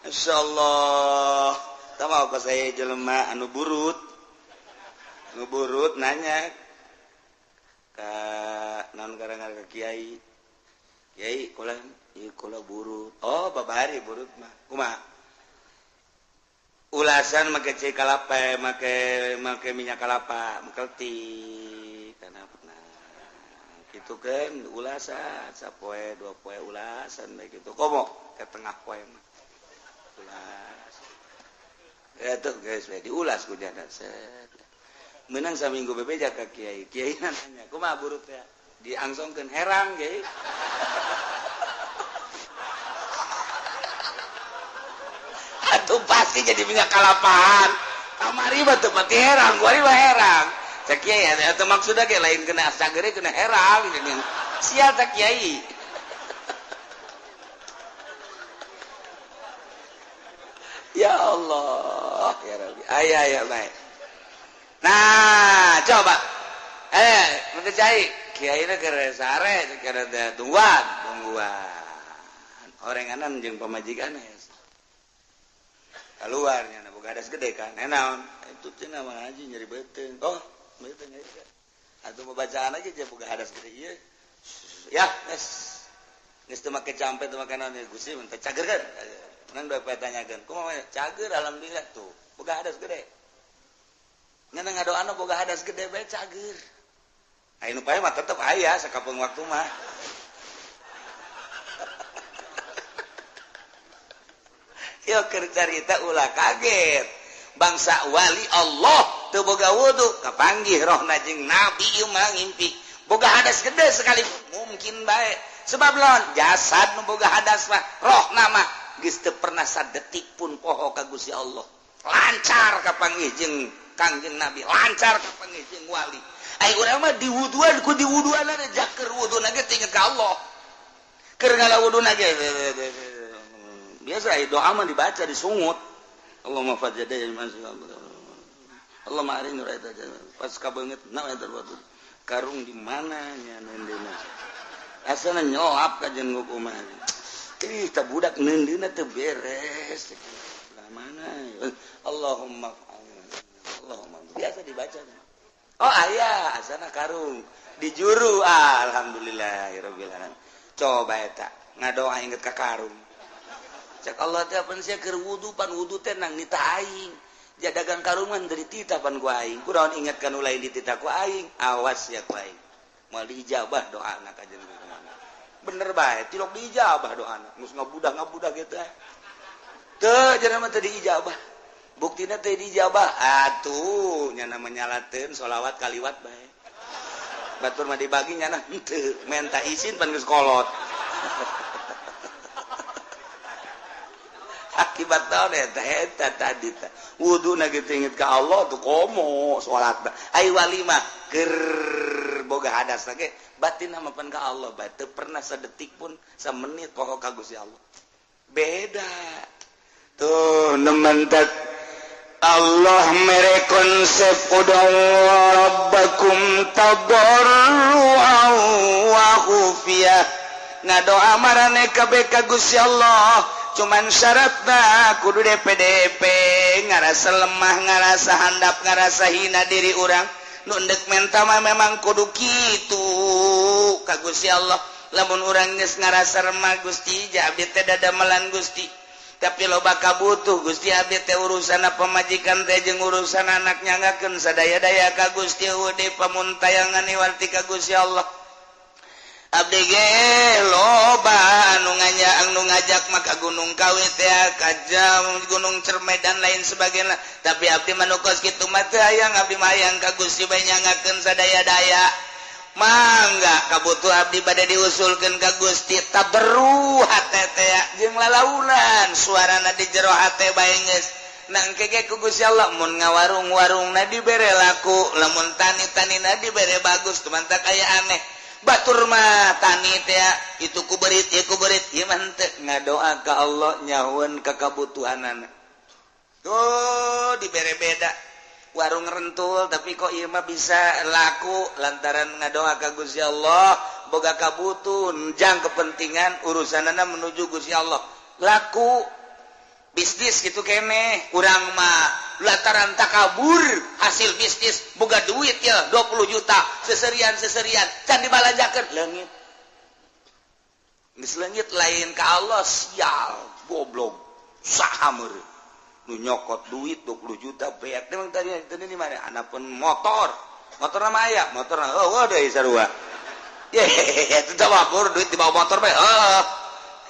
insyaallah tah mah kos aya jelema anu burut nu burut nanya ka naon garangan ka kiai kiai kula ieu kula burut oh babari burut mah kumaha Ulasan make cai kalapa, make make minyak kalapa, mengkeltik karena pernah gitu kan ulasan sapoe dua poe ulasan baik gitu komo ke tengah poe mah ulas ya tuh guys diulas ku janda set menang saminggu bebeja ka kiai kiai nanya kumaha burut ya diangsongkeun herang kiai. Atuh pasti jadi minyak kalapaan kamari mah teu pati herang kuari mah herang cek kiai atuh maksudna ge lain kena sagere kena herang sial cek kiai. Ya Allah ya Rabbi aya aya bae. Nah coba mun cai kiai na keur sare keur tungguan tungguan orenganan jeung pamajikan keluarnya na boga hadas gede kan naon itu cenah mah haji nyeri beuteung oh beuteung aja atuh bacaan aja je boga hadas gede ieu ya geus geus teu make campe teu make naon Gusti mun teh cager kan menang dua poe tanyakeun kumaha cager alhamdulillah tuh boga hadas gede ngan ngadoana boga hadas gede bae cager aya nu pae mah tetep aya sakapeung waktu mah. Yo keur carita ulah kaget bangsa wali Allah teu boga wudu kapanggih rohna jeung nabi ieu mah ngimpi boga hadas gede sekali mungkin bae sebab lawan jasad nu boga hadas mah rohna mah geus teu pernah sadetik pun poho ka Gusti Allah lancar kapanggih jeung Kangjeng Nabi lancar kapanggih jeung wali ai urang mah diwuduan ku diwuduan jaker wuduna ge teu inget ka Allah keur ngalawuduna ge biasa doa mah dibaca disungut Allahumma fajjada Allahumma arini raita pas kabeungeut na eta karung di mana nya neundeuna asana nyolap ka jeung kumaha ih tah budak neundeuna teu beres lah mana Allahumma Allahumma biasa dibaca oh aya asana karung di juru alhamdulillahirabbil alamin coba eta ngadoa inget ka karung cek Allah teh pan sia keur wudu pan wudu teh nang nita aing jadagang karungan dari tita pan ku aing kunaon inget kan lain di tita ku aing awas ya ku aing moal diijabah doana ka jeung bener bae tilok diijabah doana geus ngabudah-ngabudah kitu teu cenah mah teu diijabah buktina teu diijabah atuh nya nyalateun sholawat kaliwat bae batur mah dibagi nyana henteu menta izin pan geus kolot akibat naon eta eta tadi teh wuduna ge inget ka Allah tuh komo salat ai wali mah keur boga hadas ge batin mah pan ka Allah bae teu pernah sadetik pun samenit poho ka Gusti Allah beda tuh nementak Allah mere konsep ud'u rabbakum tadarruan wa khufiyah ngadoa marane kabeh ka Gusti Allah cuman syaratna kudu DPDP ngarasa lemah ngarasa handap ngarasa hina diri urang nu endek menta mah memang kudu kitu ka Gusti Allah lamun urang geus ngarasa remah Gusti ja abdi teh dadamelan Gusti tapi loba kabutuh Gusti abdi teh urusan pamajikan teh jeung urusan anak nyangakeun sadaya-daya ka Gusti eueuh pamuntayangan iwarti ka Gusti Allah abdi ge loba anu nganya anu ngajak maka Gunung Kawi teh ka jam Gunung Cerme dan lain sebagainya tapi abdi mah nu kos kitu mah teu hayang abdi mah hayang ka Gusti bae nyangakeun sadaya-daya mangga kabutuh abdi bade diusulkeun ka Gusti taberru hate teh jeung lalaunan suarana di jero hate bae geus nangke ge ku Gusti Allah mun ngawarung-warungna dibere laku lamun tani-tanina dibere bagus tumantak aya aneh batur mah tani teh itu ku berit ieu ku berit ieu mah henteu ngadoa ka Allah nyahueun ka kabutuhanana tuh dibere beda warung rentul tapi kok ieu mah bisa laku lantaran ngadoa ka Gusti Allah boga kabutuhan jang kepentingan urusanana menuju Gusti Allah laku bisnis gitu kene urang mah lantaran takabur hasil bisnis boga duit ya 20 juta seserian-seserian can dibalanjakeun leungit geus leungit lain ka Allah sial goblok saha meureun Nu nyokot duit 20 juta beak. Emang tadi itu di mana? Anapun motor. Motor nama aya, motor oh deui sarua. Ye, itu mabur duit di bawah motor bae. Oh.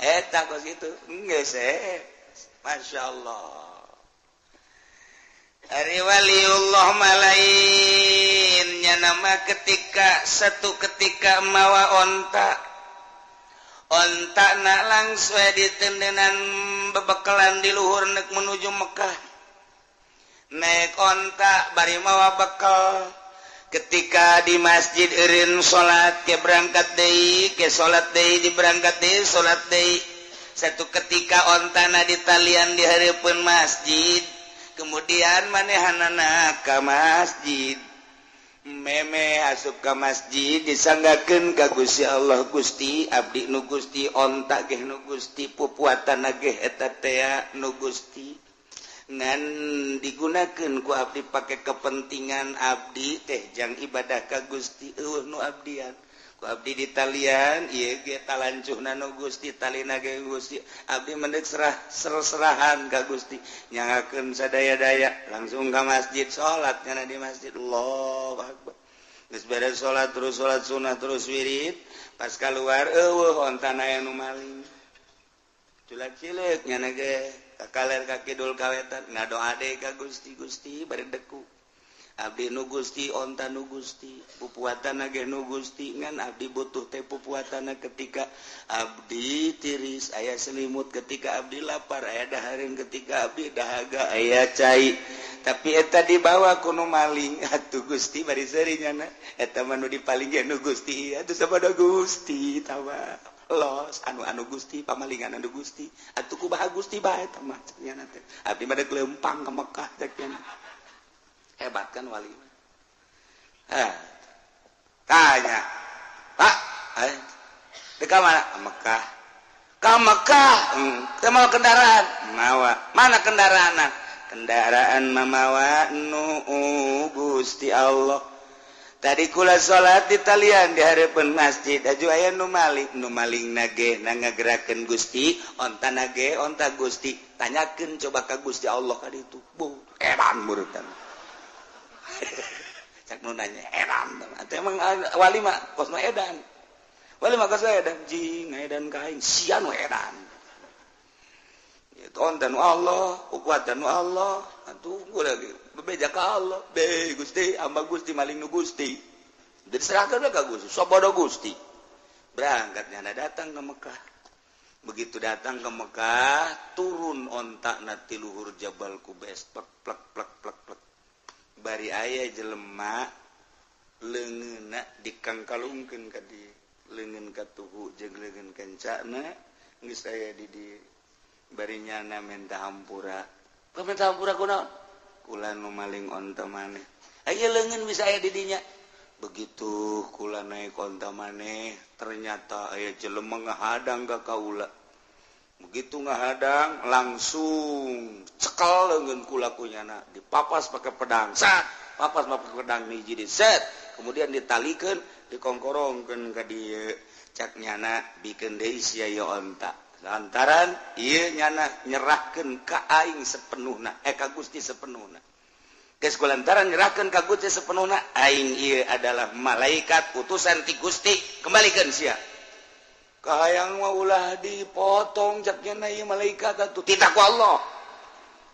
Eta kos kitu. Geus eh. Masya Allah. Ari waliullah malainnya nama ketika satu ketika mawa onta, onta na langsung ditendenan bebekalan di luhur nek menuju Mekah, naik onta bari mawa bekal. Ketika di masjid eureun salat, ke berangkat deui, ke salat deui, di berangkat deui, salat deui. Satu ketika ontana ditalian di hareupeun masjid, kemudian manehanana ka masjid, meme asup ka masjid, disanggakeun ka Gusti Allah, "Gusti, abdi nu Gusti, onta ge nu Gusti, pupuatan ge eta tea nu Gusti, ngan digunakeun ku abdi pake kepentingan abdi teh jang ibadah ka Gusti. Euweuh nu abdian ku abdi ditalian ieu ge, talancuhna nu Gusti, talina ge Gusti. Abdi mendek serah serahan ka Gusti, nyangakeun sadaya-daya." Langsung ka masjid, salat nyana di masjid, Allahu akbar. Geus beres salat, terus salat sunah, terus wirid. Pas keluar, euweuh ontana, aya nu maling. Culak cileuk nyana ge ka kaler, ka kidul, ka wetan, ngadoa deui ka Gusti. "Gusti, bari deku, abdi nu Gusti, onta nu Gusti, pupuatan ge nu Gusti, ngan abdi butuh teh pupuatan ketika abdi tiris aya selimut, ketika abdi lapar aya dahareun, ketika abdi dahaga aya cai, tapi eta dibawa ku nu maling. Atuh Gusti, bari seuri nyana, eta mah nu dipaling ge nu Gusti. Atuh sabodo Gusti tawa los anu anu Gusti, pamalingan anu Gusti. Atuh kumaha Gusti bae eta mah?" Nyana teh, "Abdi mah deuk leumpang ka Mekah," cek nyana. Hebat kan wali? Eh, tanya, "Pak, eh, di mana?" "Mekah." "Ka Mekah? Mau kendaraan?" "Mawa." "Mana kendaraan?" "Kendaraan mamawa nu Gusti Allah. Tadi kula salat di talian di hadapan masjid, aju aya nu maling. Nu maling nage na ngagerakeun Gusti, onta nage onta Gusti. Tanyakeun coba ka Gusti Allah ka ditu." Bu, edan murutan. Cak nu nanya edan. Atau emang wali mah kos nu edan. Wali mah kos edan, jing edan ka aing sia nu edan. Itu onta nu Allah, kuatan nu Allah. Atuh gua lagi bebeja ka Allah. "Be Gusti, hamba Gusti, maling nu Gusti." Jadi serahkan ka Gusti, sabodo Gusti. Berangkat nyana datang ke Mekah. Begitu datang ke Mekah, turun onta na ti luhur Jabal Kubes, plek plek plek plek plek. Bari aya jelema leungeunna dikangkalungkeun ka dieu, leungeun katuhu jeung leungeun kencana geus aya di dieu. Bari nyana minta hampura. "Minta hampura kunaon?" "Kula nu maling onta maneh. Aya leungeun bisa aya di dinya. Begitu kula naik onta maneh, ternyata aya jelema ngahadang ka kaula. Begitu ngahadang, langsung cekel leungeun kula ku nyana, dipapas pakai pedang, sat, papas pakai pedang hiji di set, kemudian ditalikeun, dikongkorongkeun ka dieu. Cak nyana, bikeun deui sia ieu onta, lantaran ieu nyana nyerahkeun ka aing sepenuhna, eh, ka Gusti sepenuhna. Geus kulantaran nyerahkeun ka Gusti sepenuhna, aing ieu adalah malaikat utusan ti Gusti, kembalikan sia." "Kahayang mah ulah dipotong," cak nyana, "ieu malaikat atuh." "Titah ku Allah,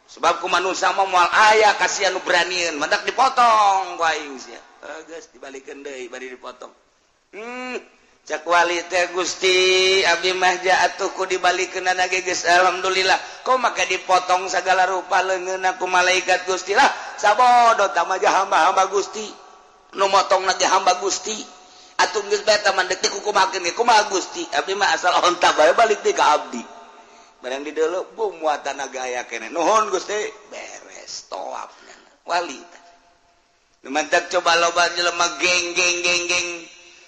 sebab ku manusia mah moal aya kasihan nu beranieun, mantak dipotong ku aing sia." Geus dibalikeun deui bari dipotong. Cak wali teh, "Gusti, abdi mah atuh ku dibalikeun ge geus alhamdulillah, kok maka dipotong segala rupa leungeunna ku malaikat Gusti?" "Lah, sabodo tah mah hamba-hamba Gusti, nu motong ge hamba Gusti. Atuh geus bae mah deuk dikukumakeun ge kumaha Gusti? Abdi mah asal onta bae balik deui ka abdi." Barang di deuleu, bu muatan aya keneh. "Nuhun, Gusti." Beres tawaf wali teh. Mantak coba loba jelema geng geng geng geng.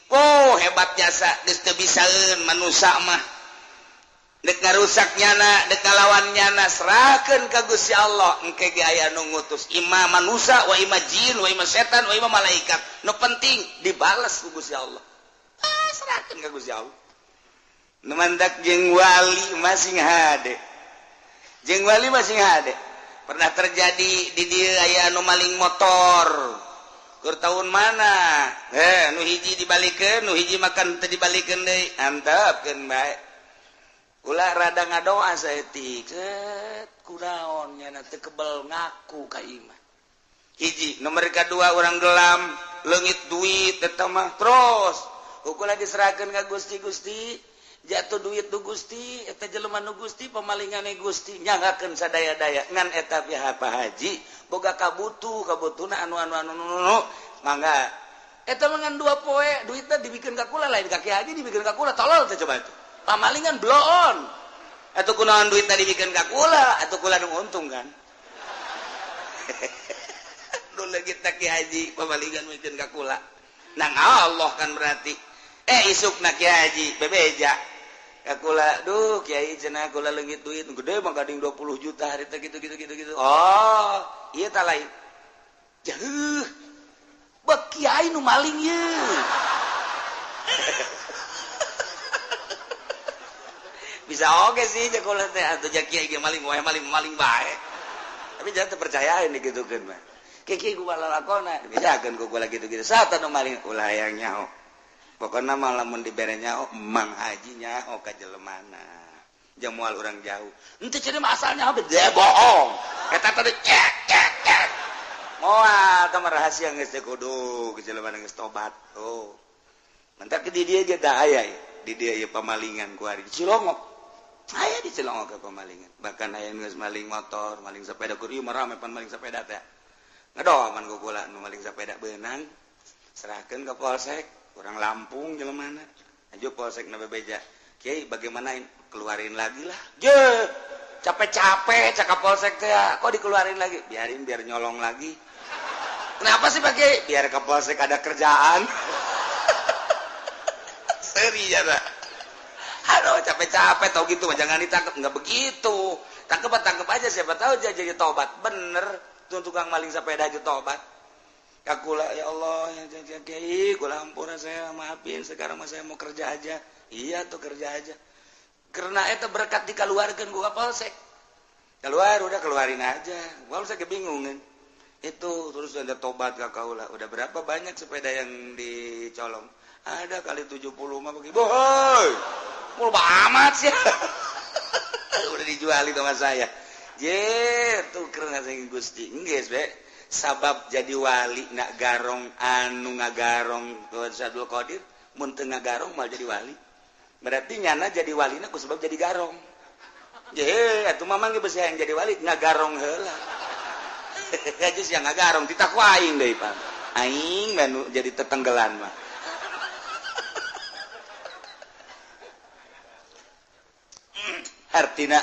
Oh, hebat jasa, geus teu bisaeun manusa mah. Dek ngarusak nyana, dek ngalawan nyana, serahkeun ka Gusti Allah. Engke ge aya nu ngutus, ima manusa wa ima jin wa ima setan wa ima malaikat. Nu penting dibales ku Gusti Allah. Ah, serahkeun ka Gusti Allah. Nu mantak jeung wali masing hade. Jeung wali masing hade. Pernah terjadi di dieu aya anu maling motor. Keur tahun mana? Nu hiji dibalikeun, nu hiji makan teu dibalikeun deui. Antepkeun bae. Ulah rada ngadoa saeutik. Set kunaon nya teu kebel ngaku ka imah. Hiji, nomor kedua orang gelam, leungit duit eta mah terus. Ukur diserahkeun ka Gusti, Gusti jatuh duit du Gusti, eta jelema nu Gusti pemalingane Gusti nyanggakeun sadaya-daya ngan eta pihak Pak Haji boga kabutuh kabutuhna anu anu anu anu mangga eta mah ngan 2 poe duitna dibikeun ka kula lain ka Ki Haji dibikeun ka kula tolol teh coba itu pamalingan bloon atuh kunaon duitna dibikeun ka kula atuh kula nu untung kan nu leungit Ki Haji pamalingan mikeun ka kula nang Allah kan berarti isukna Ki Haji bebeja kula duh kiai cenah kula leungit duit gede mah gading 20 juta hari teh gitu gitu gitu gitu. Oh, ieu tah lain. Jeuh. Bek kiai nu maling ieu. Bisa oge sih jeung kula teh atuh ja kiai ge maling wae maling-maling bae. Tapi jangan terpercayain digitukeun mah. Kiai kumaha lalakona dibejakeun ku kula gitu-gitu. Saha nu maling ulah hayang nyaho. Pokoknya malah mun dibere nyaho Mang Haji nyaho ka jelemana jeung moal urang jauh henteu cenah mah asalnya bede bohong eta tadi cek cek cek moal tah rahasia geus teh kudu jelemana geus tobat oh mentak di dieu ge tah aya di dieu ieu pamalingan ku ari di Cilongok aya di Cilongok ke pamalingan bahkan aya geus maling motor maling sepeda kur ieu mah rame pan maling sepeda teh ngadoman ku kula nu maling sepeda beunang serahkeun ka polsek orang Lampung jelemana aja polsek na bebeja kiai bagaimana keluarin lagi lah je capek-capek cakap polsek teh kok dikeluarin lagi biarin biar nyolong lagi kenapa sih Pak Kiai biar ke polsek ada kerjaan seri ya aduh capek-capek tau gitu jangan ditangkap nggak begitu tangkep aja siapa tahu dia jadi tobat bener tuh tukang maling sepeda aja tobat kakula ya Allah ya kiai kula ampura saya maafin sekarang mah saya mau kerja aja iya tuh kerja aja karena itu berkat dikeluarkan gua polsek keluar udah keluarin aja polsek kebingungan itu terus ada tobat ka kaula udah berapa banyak sepeda yang dicolong ada kali 70 mah begitu bohoi mul amat sih udah dijualin sama saya je tuh karena saya Gusti geus be sabab jadi wali nak garong anu ngagarong Abdul Qadir mun teu ngagarong mal jadi wali berarti nyana jadi walina ku sebab jadi garong je atuh mamang ge beusi hayang jadi wali ngagarong heula geus yang ngagarong titah ku aing deui Pak aing mah jadi tetenggelan mah artina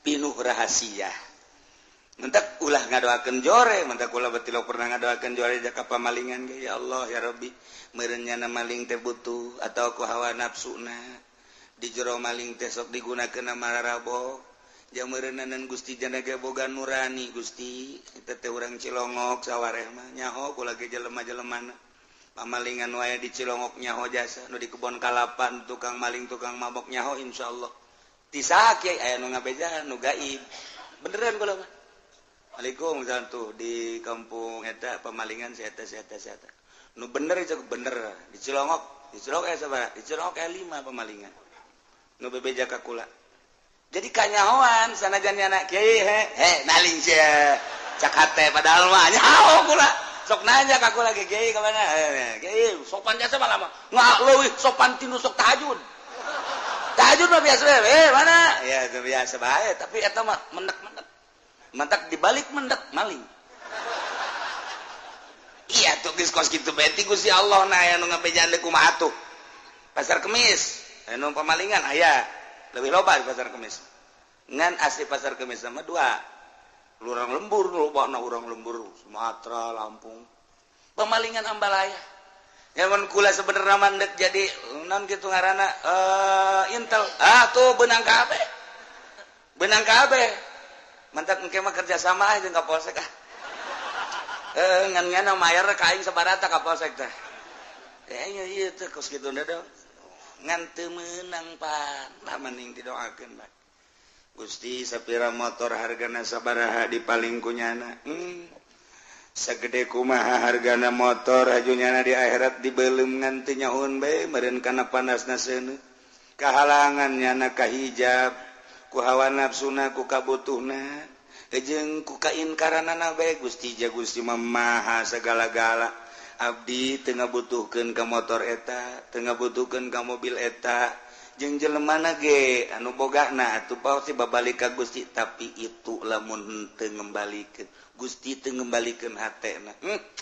pinuh rahasia mentak ulah ngadoakeun jore mentak ulah batilok pernah ngadoakeun jore jaka pamalingan ge ya Allah ya Rabbi meureun nyana maling teh butuh atau ku hawa nafsuna di jero maling teh sok digunakeun mararabo jeung meureunanan Gusti jana ge boga nurani Gusti eta teh urang Cilongok sawareh mah nyaho kula ge jelema-jelemana pamalingan wae di Cilongok nyaho jasa nu di kebon kalapan tukang maling tukang mabok nyaho insyaallah ti saha kiai aya nu ngabejaan nu gaib beneran kula mah Waalaikumsalam tuh di kampung eta pemalingan si eta si eta si eta. Nu bener itu bener di Cilongok sabaraha? Di Cilongok aya 5 pemalingan. Nu bebeja ka kula. Jadi kanyahoan sanajan anak kiai he maling sia. Cak hate padahal mah nyaho kula. Sok nanya ka kula ge kiai ka mana? Kiai sopan jasa mah lama. Nggak leuwih sopan tinu sok tahajud. Tahajud mah biasa mana? Ya itu biasa bae tapi eta mah menek-menek. Mentak dibalik mendak maling. Iya tuh geus kos kitu bae ti Gusti Allah na aya nu ngabejaan deui kumaha atuh. Pasar Kemis anu pamalingan aya leuwih loba di Pasar Kemis. Ngan asli Pasar Kemis sama dua. Urang lembur lobana urang lembur Sumatera, Lampung. Pemalingan ambalaya. Ya mun kula sebenarnya mandek jadi naon kitu ngaranna Intel. Ah tuh beunang kabeh. Beunang kabeh. Mantak engke mah kerja sama jeung ka polsek ah. Ngan-ngan mayar ka aing sabarata ka polsek teh. Ieu ieu teh kos kitu da ngan teu meunang pan. Lah mending didoakeun bae. Gusti sapira motor hargana sabaraha dipaling ku nyana. Sagede kumaha hargana motor aju nyana di akhirat dibelum ngan teu nyahoun bae meureun kana panasna seuneu. Kahalangan nyana ka hijab ku hawa nafsuna ku kabutuhna jeung ku kainkaranana bae. Gusti ja Gusti mah maha sagala-gala. Abdi teu ngabutuhkeun ka motor eta, teu ngabutuhkeun ka mobil eta, jeung jelemana ge anu bogana atuh pasti babalik ka Gusti. Tapi itu lamun teu ngembalikeun Gusti teu ngembalikeun hatena,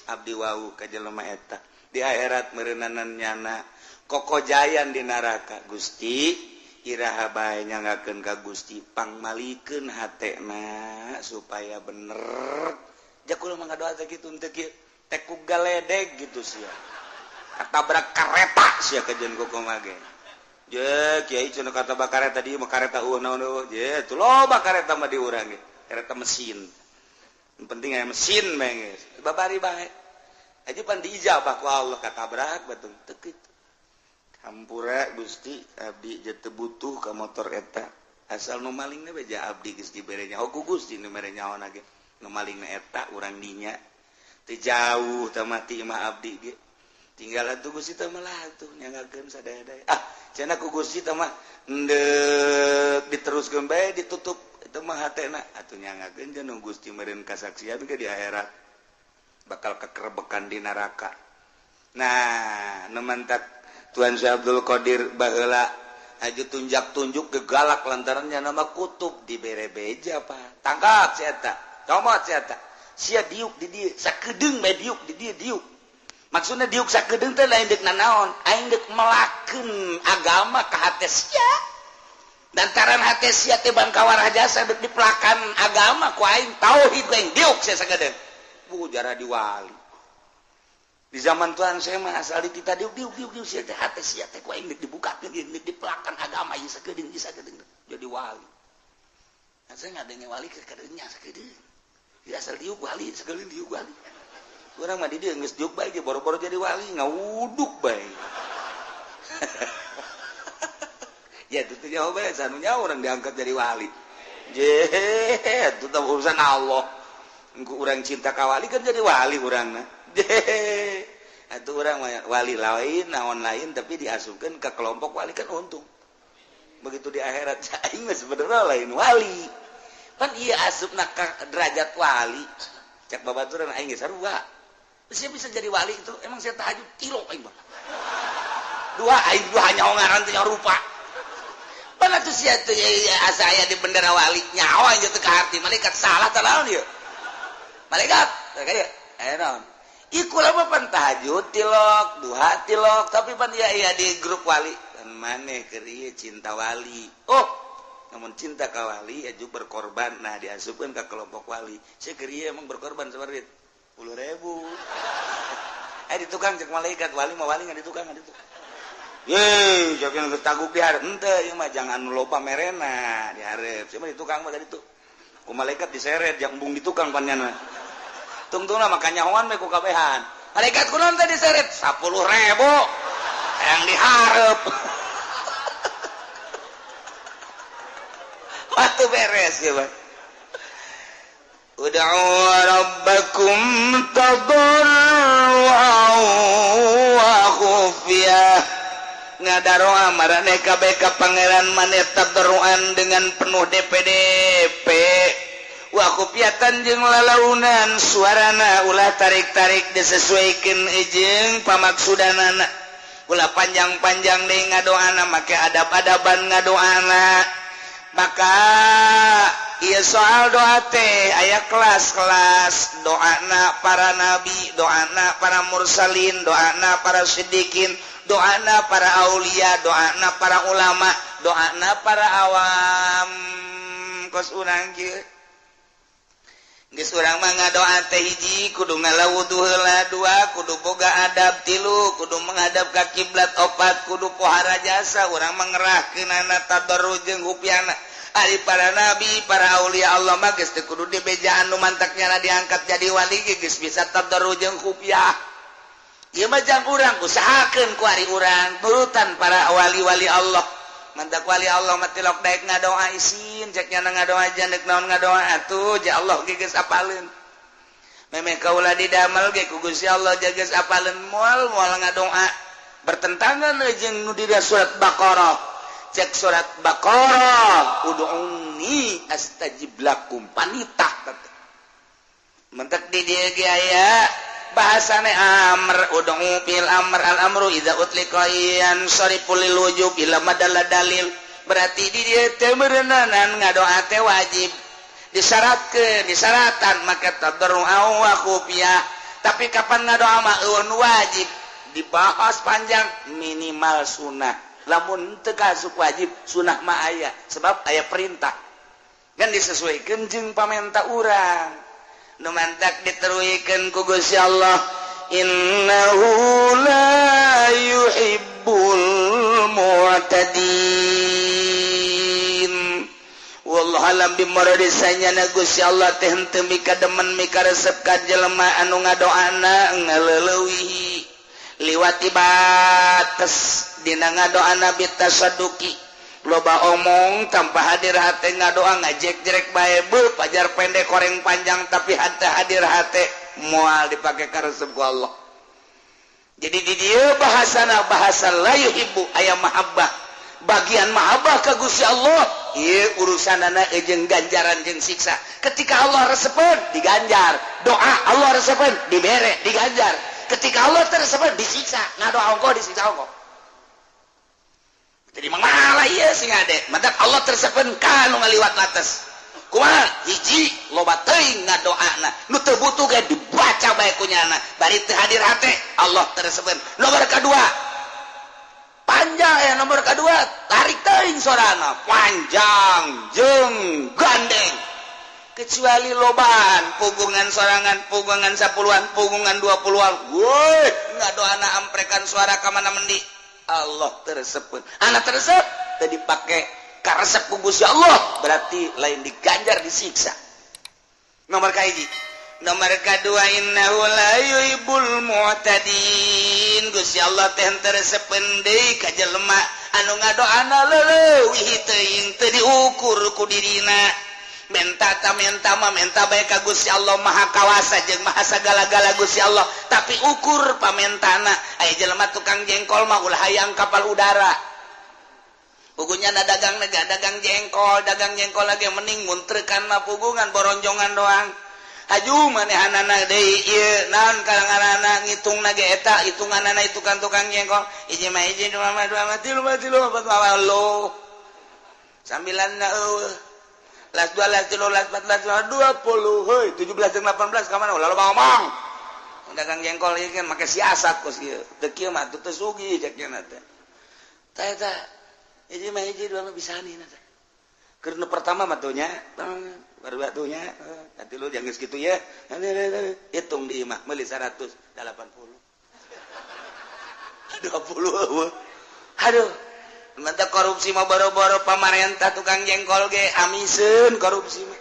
abdi wau ka jelema eta di akhirat meureunanan nyana kokojayan di neraka. Gusti iraha bae nyangakeun ka Gusti pangmalikeun hatena supaya bener. Ja kula mah ngadoa teh kitu teu kieu teh ku galedeg gitu sia katabrak kareta sia kajeun kumaha ge. Je kiai cenah kata kareta di mah kareta eueuh naon eueuh je tuh loba kareta mah di urang ge kareta mesin. Yang penting aya mesin bae geus babari bae aja pan diijabah ku Allah katabrak batung teu kitu. Hampura Gusti abdi je teu butuh ka motor eta asal nu malingna bae ja abdi geus dibere nyaho ku Gusti nu mere nyaho ge nu malingna eta urang dinya teu jauh teh mati mah abdi ge tinggal atuh Gusti teh mah lah atuh nyangakeun sadaya-daya. Ah cenah ku Gusti teh mah endek diteruskeun bae ditutup itu mah hatena atuh nyangakeun jeung Gusti meureun kasaksian ke di akhirat bakal kekerebekan di neraka. Nah nu mantak Tuan Syekh Abdul Qadir baheula aju tunjak-tunjuk gegalak lantarannya nama kutub dibere beja pak tangkap si eta comot si eta sia diuk di dieu sakedeung bae diuk di dieu diuk. Maksudna diuk sakedeung teh lain deuk nanaon aing deuk melakeun agama ka hate sia. Lantaran hate sia teh bangkawarah jasa deuk dipelakan agama ku aing tauhid ku aing diuk sia sakedeung. Bu jarah diwali. Di zaman Tuhan saya mah asal di kita diuk diuk diuk diuk sia teh hate sia teh ku aing deuk dibukakeun deuk dipelakan agama ieu sakedeung ieu sakedeung jadi wali. Nah, saya ngadenge wali ke kadeunya sakedeung. Ya asal diuk wali sakedeung diuk wali. Urang mah di dieu geus diuk bae ge boro-boro jadi wali ngawuduk bae. Ya itu teh nyaho bae sanu nyaho urang diangkat jadi wali. Je itu teh urusan Allah. Engku urang cinta ka wali kan jadi wali urangna. Je atuh urang mah wali lain naon lain tapi diasupkeun ka kelompok wali kan untung. Begitu di akhirat aing mah sebenarnya lain wali. Pan ieu asupna ka derajat wali. Cak babaturan aing ge sarua. Saya bisa jadi wali itu emang saya tahajud kilo aing mah. Dua aing dua nyaho ngaran teh nyaho rupa. Pan atuh sia teh asa aya di bendera wali nyaho aing teh ka harti malaikat salah tah naon ieu. Malaikat kaya aya naon. Ieu kula mah pan tahajud tilok, duha tilok, tapi pan ieu aya di grup wali. Pan maneh keur ieu cinta wali. Oh, namun cinta ka wali aju berkorban nah diasupkeun ka kelompok wali. Sia keur ieu emang berkorban sabaraha duit? 10.000. Eh di tukang cek malaikat wali mah wali nggak di tukang nggak di tukang. Ye, jangan geus taguk di hareup henteu ieu mah jangan loba merena di hareup. Sia mah di tukang mah tadi tuh. Ku malaikat diseret jang embung di tukang pannyana. Tungtungna mah kanyahoan we ku kabehan. Malaikat kunaon teh diseret 10.000. Yang di hareup. Waktu beres ya, Pak. Ud'u rabbakum tadarruan wa khufyah. Ngadaroa maraneh kabeh ka pangeran maneh tadarruan dengan penuh DPDP. Wa khufyatan jeung lalaunan suarana ulah tarik-tarik disesuaikeun jeung pamaksudanana. Ulah panjang-panjang deui ngadoana make adab-adaban ngadoana. Maka ieu soal doa teh aya kelas-kelas doana para nabi, doana para mursalin, doana para siddiqin, doana para aulia, doana para ulama, doana para awam. Kos urang kieu geus urang mah ngadoa teh hiji kudu ngalawudu heula, dua kudu boga adab, tilu kudu menghadap ka kiblat, opat kudu pohara jasa urang mah ngerahkeunana tadarru jeung hupiana. Ari para nabi, para aulia Allah mah geus teu kudu dibejaan nu mantaknya diangkat jadi wali ge geus bisa tadarru jeung khufiah. Ieu mah jang urang usahakeun ku ari urang nurutan para wali-wali Allah. Mantak wali Allah mah tilok daek ngadoa isin Yasin cek nyana ngadoa jandek naon ngadoa atuh ja Allah ge geus apaleun. Memeh kaula didamel ge ku Gusti Allah geus apaleun moal moal ngadoa. Bertentangan jeung nu di surat Baqarah. Cek surat Baqarah, ud'uni astajib lakum, panitah mentek di dieu ge aya bahasane amr, ud'u fil amr, al amru idza utliqa yansarifu lil wujub ila madalla dalil. Berarti di dieu teh meureunanan ngadoa teh wajib disyaratkeun, disyaratan maka tadarru'an wa khufiyah. Tapi kapan ngadoa mah eueun wajib dibahas panjang, minimal sunnah. Lamun teu kasup wajib, sunah mah aya sebab aya perintah kan disesuaikan jeung pamenta urang. Nu mantak diteruikeun ku Gusti Allah, innahu la yuhibbul mu'tadin. Wallahu alam bimuradi, sanyana Gusti Allah teh henteu mika demen mika resep ka jelema anu ngadoana ngaleulewihi, liwati bates dina ngadoana, bitasadduki, loba omong tanpa hadir hate, ngadoa ngajek-jerek bae, beuh, pajar pendek koreng panjang tapi hate hadir hate, moal dipake karesep ku Allah. Jadi di dieu bahasana bahasa la yuhibbu, aya mahabbah, bagian mahabbah ka Gusti Allah. Ieu urusanana jeung ganjaran jeung siksa. Ketika Allah resepeun, diganjar doa, Allah resepeun, dibere, diganjar. Ketika Allah teu resepeun, disiksa. Ngadoa ongkoh, disiksa ongkoh. Jadi malah ieu sing ade mantak Allah teu resepeun ka nu ngaliwat batas. Kumaha? Hiji, loba teuing ngadoana, nu teu butuh ge dibaca bae ku nyana bari teu hadir hate, Allah teu resepeun. Nomor kedua panjang ya, nomor kedua tarik teuing sorana panjang jeung gandeng, kecuali lobaan pugungan sorangan, pugungan 10-an, pugungan 20-an, woi, ngadoana amprekan suara ka mana mendi, Allah teu resepeun. Anak teu resep teu dipake karesep ku Gusti Allah, berarti lain diganjar, disiksa. Nomor kahiji. Nomor kedua, innahu la yuhibbul mu'tadin. Gusti Allah teh teu resepeun deui ka jelema anu ngadoana leuwih teuing, teu diukur ku dirina. Menta ta menta mah menta bae ka Gusti Allah, Maha Kawasa jeung Maha sagala-gala Gusti Allah, tapi ukur pamentana. Aya jelema tukang jengkol mah ulah hayang kapal udara. Pugunya na dagang nega dagang jengkol, dagang jengkol lagi mending muntrekan mah pugungan boronjongan doang. Haju manehanana deui ieu naon kalanganana ngitungna ge eta hitunganana itu kan tukang jengkol, hiji mah hiji, dua mah dua mah, tilu mah tilu, empat mah lo sambilan na eueuh, las dua, las tilu, las empat, las lima, 20. Hei, 17 jeung 18 ka mana? Lalu ngomong dagang jengkol ieu kan make siasat kos kieu, teu kieu mah teu sugih cek nya teh. Tah eta hiji mah hiji, dua mah bisa nih teh. Keur nu pertama mah tuh nya, baru atuh nya, katilu jangan geus kitu ya. Hitung di imah meuli 180. 20 eueuh. Aduh, mantap korupsi mah, boro-boro pamarentah, tukang jengkol ge amiseun korupsi mah.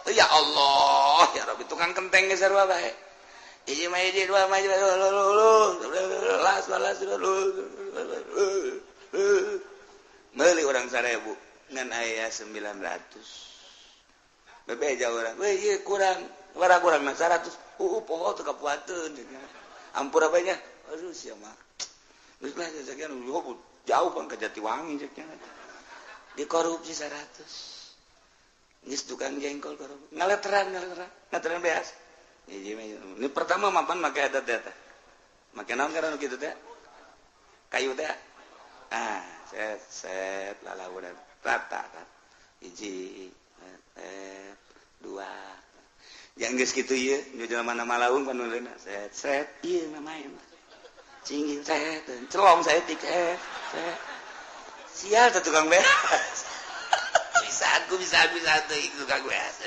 Ya Allah, ya Rabbi, tukang kenteng ge sarua bae. Hiji mah hiji, dua mah las las, meuli urang 1000 ngan aya 900. Bebeja urang, "Weh, ieu kurang, warah kurang mah 100." Poho teu kapuateun. Ampura bae nya. Aduh, sia mah. Geus lah sekian jauh bang ke Jatiwangi cek nya. Dikorupsi 100. Geus tukang jengkol korupsi. Ngaleteran, ngaleteran, ngaleteran beas. Hiji mah ini pertama mapan make eta teh. Make naon karena kitu teh? Kayu teh. Ah, set set lalaunan rata kan. Hiji, set, dua. Yang geus kitu ieu, nu jelema mana malaung panuleuna set set ieu mah main. Cingin set, celong saeutik set, set. Sial teh tukang beas. Bisa aku bisa bisa tuh tukang beas.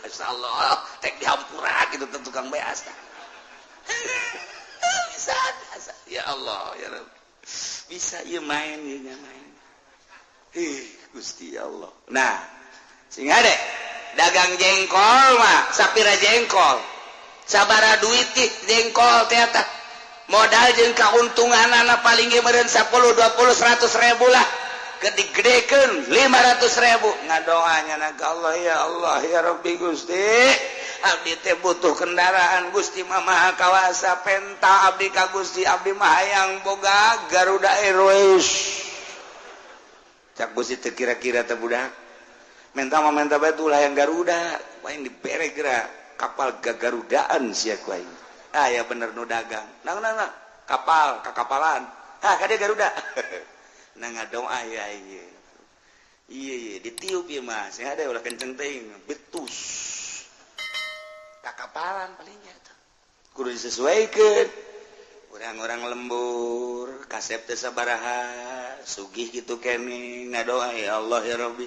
Masyaallah, tek dihampura gitu teh tukang beas. Bisa, bisa. Ya Allah, ya Rabb. Bisa ieu main ieu main. Ih, Gusti Allah. Nah, sing ade dagang jengkol mah sapira jengkol. Sabara duit jengkol teh eta. Modal jeung kauntunganana paling ge meureun 10, 20, 100 ribu lah. Keur digedekeun 500.000 ngadoanya na ka Allah, ya Allah ya Rabbi Gusti, abdi teh butuh kendaraan Gusti mah maha kawasa, penta abdi ka Gusti, abdi mah hayang boga Garuda Airways. Cak Gusti teh kira-kira teh budak menta mah menta bae ulah hayang Garuda, paling dibere geura kapal gagarudaan sia ku aing. Ah ya bener nu dagang. Nang nang kapal kakapalan. Ah kade Garuda. Nah ngadoa ya ieu. Iya iya ditiup ieu mah, sing ada ulah kenceng teuing, betus. Kakapalan palingnya tuh. Kudu disesuaikeun. Urang-urang lembur, kasep teh sabaraha, sugih kitu keneh ngadoa ya Allah ya Rabbi.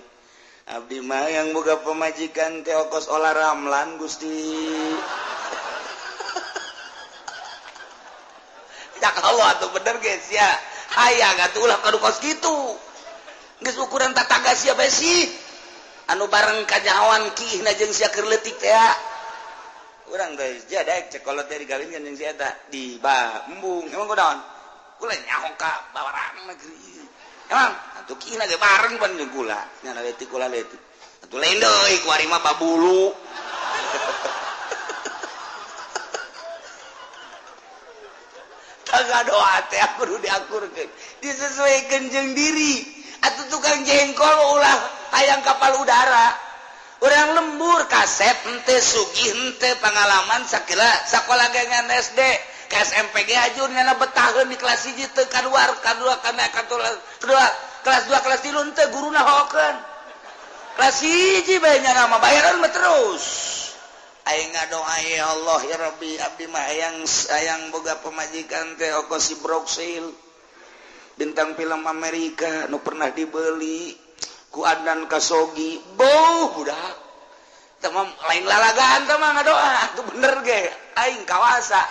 Abdi mah yang boga pemajikan teh okos olah ramlan Gusti. Ya Allah atuh bener geus ya. Hayang atuh ulah kadu kos kitu. Geus ukuran tatangga sia bae sih. Anu bareng kanyahoan kiihna jeung sia keur leutik teh. Urang teh sia daek cek kolot teh digawinkeun jeung si eta di embung. Emang kunaon? Kula nyaho ka bawarang negeri. Emang atuh kiihna ge bareng pan jeung kula. Nya leutik kula leutik. Atuh lain deui ku ari mah babulu. Tangga doa teh kudu diakurkeun, disesuaikan jeung diri. Atuh tukang jengkol ulah hayang kapal udara. Urang lembur kasep henteu sugih henteu pengalaman sakila sakola ge ngan SD ka SMP ge ajur nyana betaheun di kelas 1 teu kaluar kadua kana kedua kelas 2 kelas 3 henteu guruna hokeun. Kelas 1 bae nyana mah bayaran mah terus. Aing ngadoa ya Allah ya Rabbi, abdi mah hayang boga pemajikan teh oko si Broksil bintang film Amerika nu pernah dibeli ku Adnan Kasogi. Boh budak teh mah lain lalagaan teh mah ngadoa atuh bener ge aing kawasa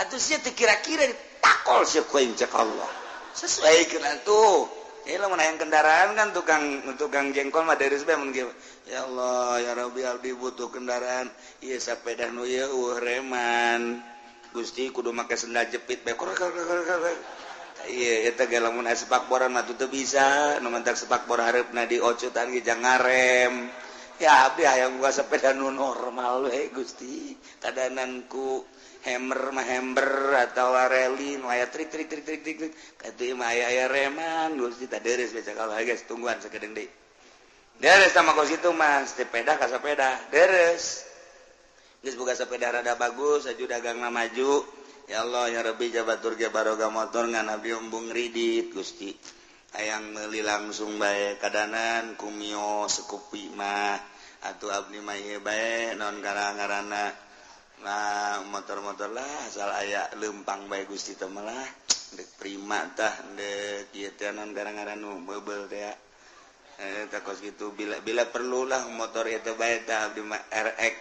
atuh sia teh kira-kira ditakol sia ku aing cek Allah sesuaikeun atuh. Ieu lamun hayang kendaraan kan tukang jengkol mah deres bae mun ge. Ya Allah ya Rabbi abdi butuh kendaraan ieu sapeda nu ieu eueuh reman Gusti kudu make sendal jepit bae. Ieu eta ge lamun aya sepakboran mah teu bisa nu mentak sepakbor hareupna diocutan ge jang ngarem. Ya abdi hayang boga sepeda nu normal we Gusti, kadanan ku hammer mah hammer atawa reli nu aya trik trik trik trik trik katuh mah aya aya reman Gusti tah deres bae cakal guys tungguan sakedeung deui. Deres sama kos itu mas, sepeda ka sepeda deres. Geus boga sepeda rada bagus, aju dagangna maju. Ya Allah ya Rabbi jabatur ge baroga motor ngan abdi embung ridit Gusti. Hayang meuli langsung bae kadanan ku Mio Scoopy mah atuh abdi mah ieu bae naon ngaranna. Nah motor-motor lah asal aya leumpang bae Gusti teh mah lah. Deuk prima tah deuk ieu teh naon ngaran-ngaran nu meubel teh. Tah kos kitu bila perlulah motor eta bae tah abdi mah RX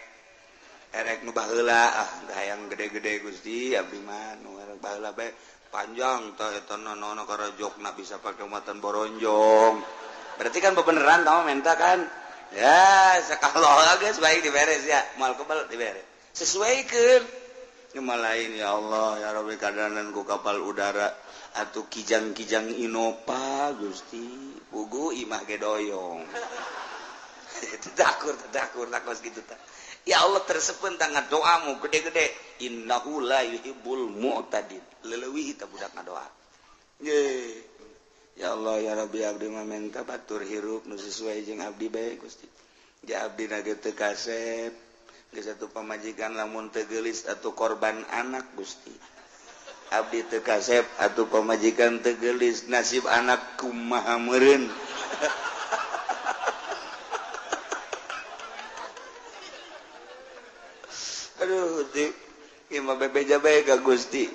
RX nu baheula ah hayang gede-gede Gusti abdi mah nu baheula bae panjang tah eta nono karajokna bisa pake muatan boronjong. Berarti kan bebeneran tah menta kan. Ya sakalo geus baik diberes ya moal kebel diberes. Sesuaikeun nu lain ya Allah ya Rabbi kadanan ku kapal udara atuh kijang-kijang Innova Gusti pugu imah ge doyong. Tadakur tadakur takos kitu tah. Ya Allah tersepen tangan doamu gede-gede innahu la yuhibbul mu'tadin. Leleuwih tah budak ngadoa. Ye. Ya Allah ya Rabbi abdi mah menta batur hirup nu sesuai jeung abdi bae Gusti. Ja abdi na ge teu kasep. Geus atuh pamajikan lamun teu geulis atuh korban anak Gusti. Abdi teu kasep atuh pamajikan teu geulis nasib anak kumaha meureun. Aduh Gusti, ieu mah bebeja bae ka Gusti.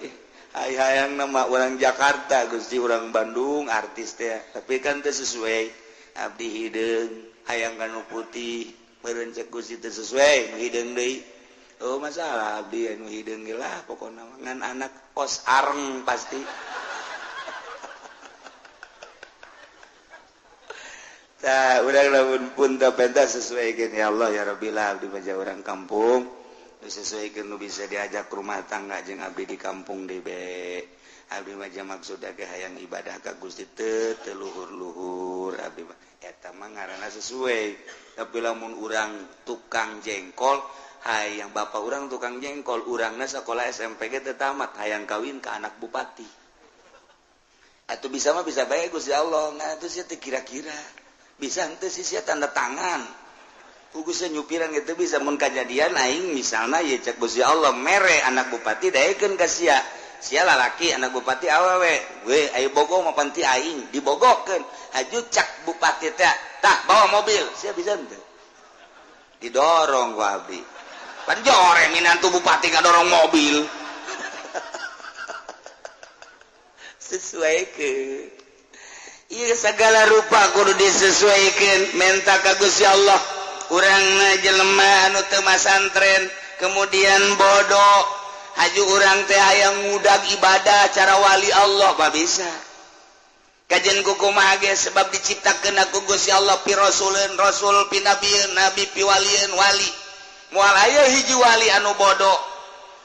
Hayang nama orang Jakarta Gusti, orang Bandung artis teh, tapi kan teu sesuai. Abdi hideung hayang kanu putih, meureun cek Gusti teu sesuai nu hideung deui. Oh masalah abdi anu hideung ge lah pokona ngan anak kos areng pasti. Tah urang lamun pun teu pentas sesuaikeun ya Allah ya Rabbi lah abdi mah urang kampung. Sesuaikan nu bisa diajak rumah tangga jeung abdi di kampung deui be. Abdi mah maksud ge hayang ibadah ka Gusti teu teu luhur-luhur abdi mah eta mah ngaranna sesuai. Tapi lamun urang tukang jengkol, hayang bapak urang tukang jengkol, urangna sekolah SMP ge teu tamat, hayang kawin ka anak bupati. Atau bisa mah bisa bae Gusti Allah, nah itu sih teu kira-kira. Bisa henteu sih sia tanda tangan. Kugusnya nyupiran gitu bisa mun kajadian aing misalna ye cek Gusti Allah mere anak bupati daekeun ka sia. Sia lalaki anak bupati awewe. We aya bogo mah panti aing dibogokeun. Haju cak bupati teh tah bawa mobil. Sia bisa henteu? Didorong ku abdi. Pan jore minantu bupati ngadorong mobil. Sesuaikeun. Ieu segala rupa kudu disesuaikeun menta ka Gusti Allah. Urang jelema anu teu masantren kemudian bodoh haju urang teh hayang ngudag ibadah cara wali Allah mah bisa kajian kumaha ge sebab diciptakeun ku Gusti Allah pi rasuleun rasul pi nabieun nabi pi walieun wali moal aya hiji wali anu bodoh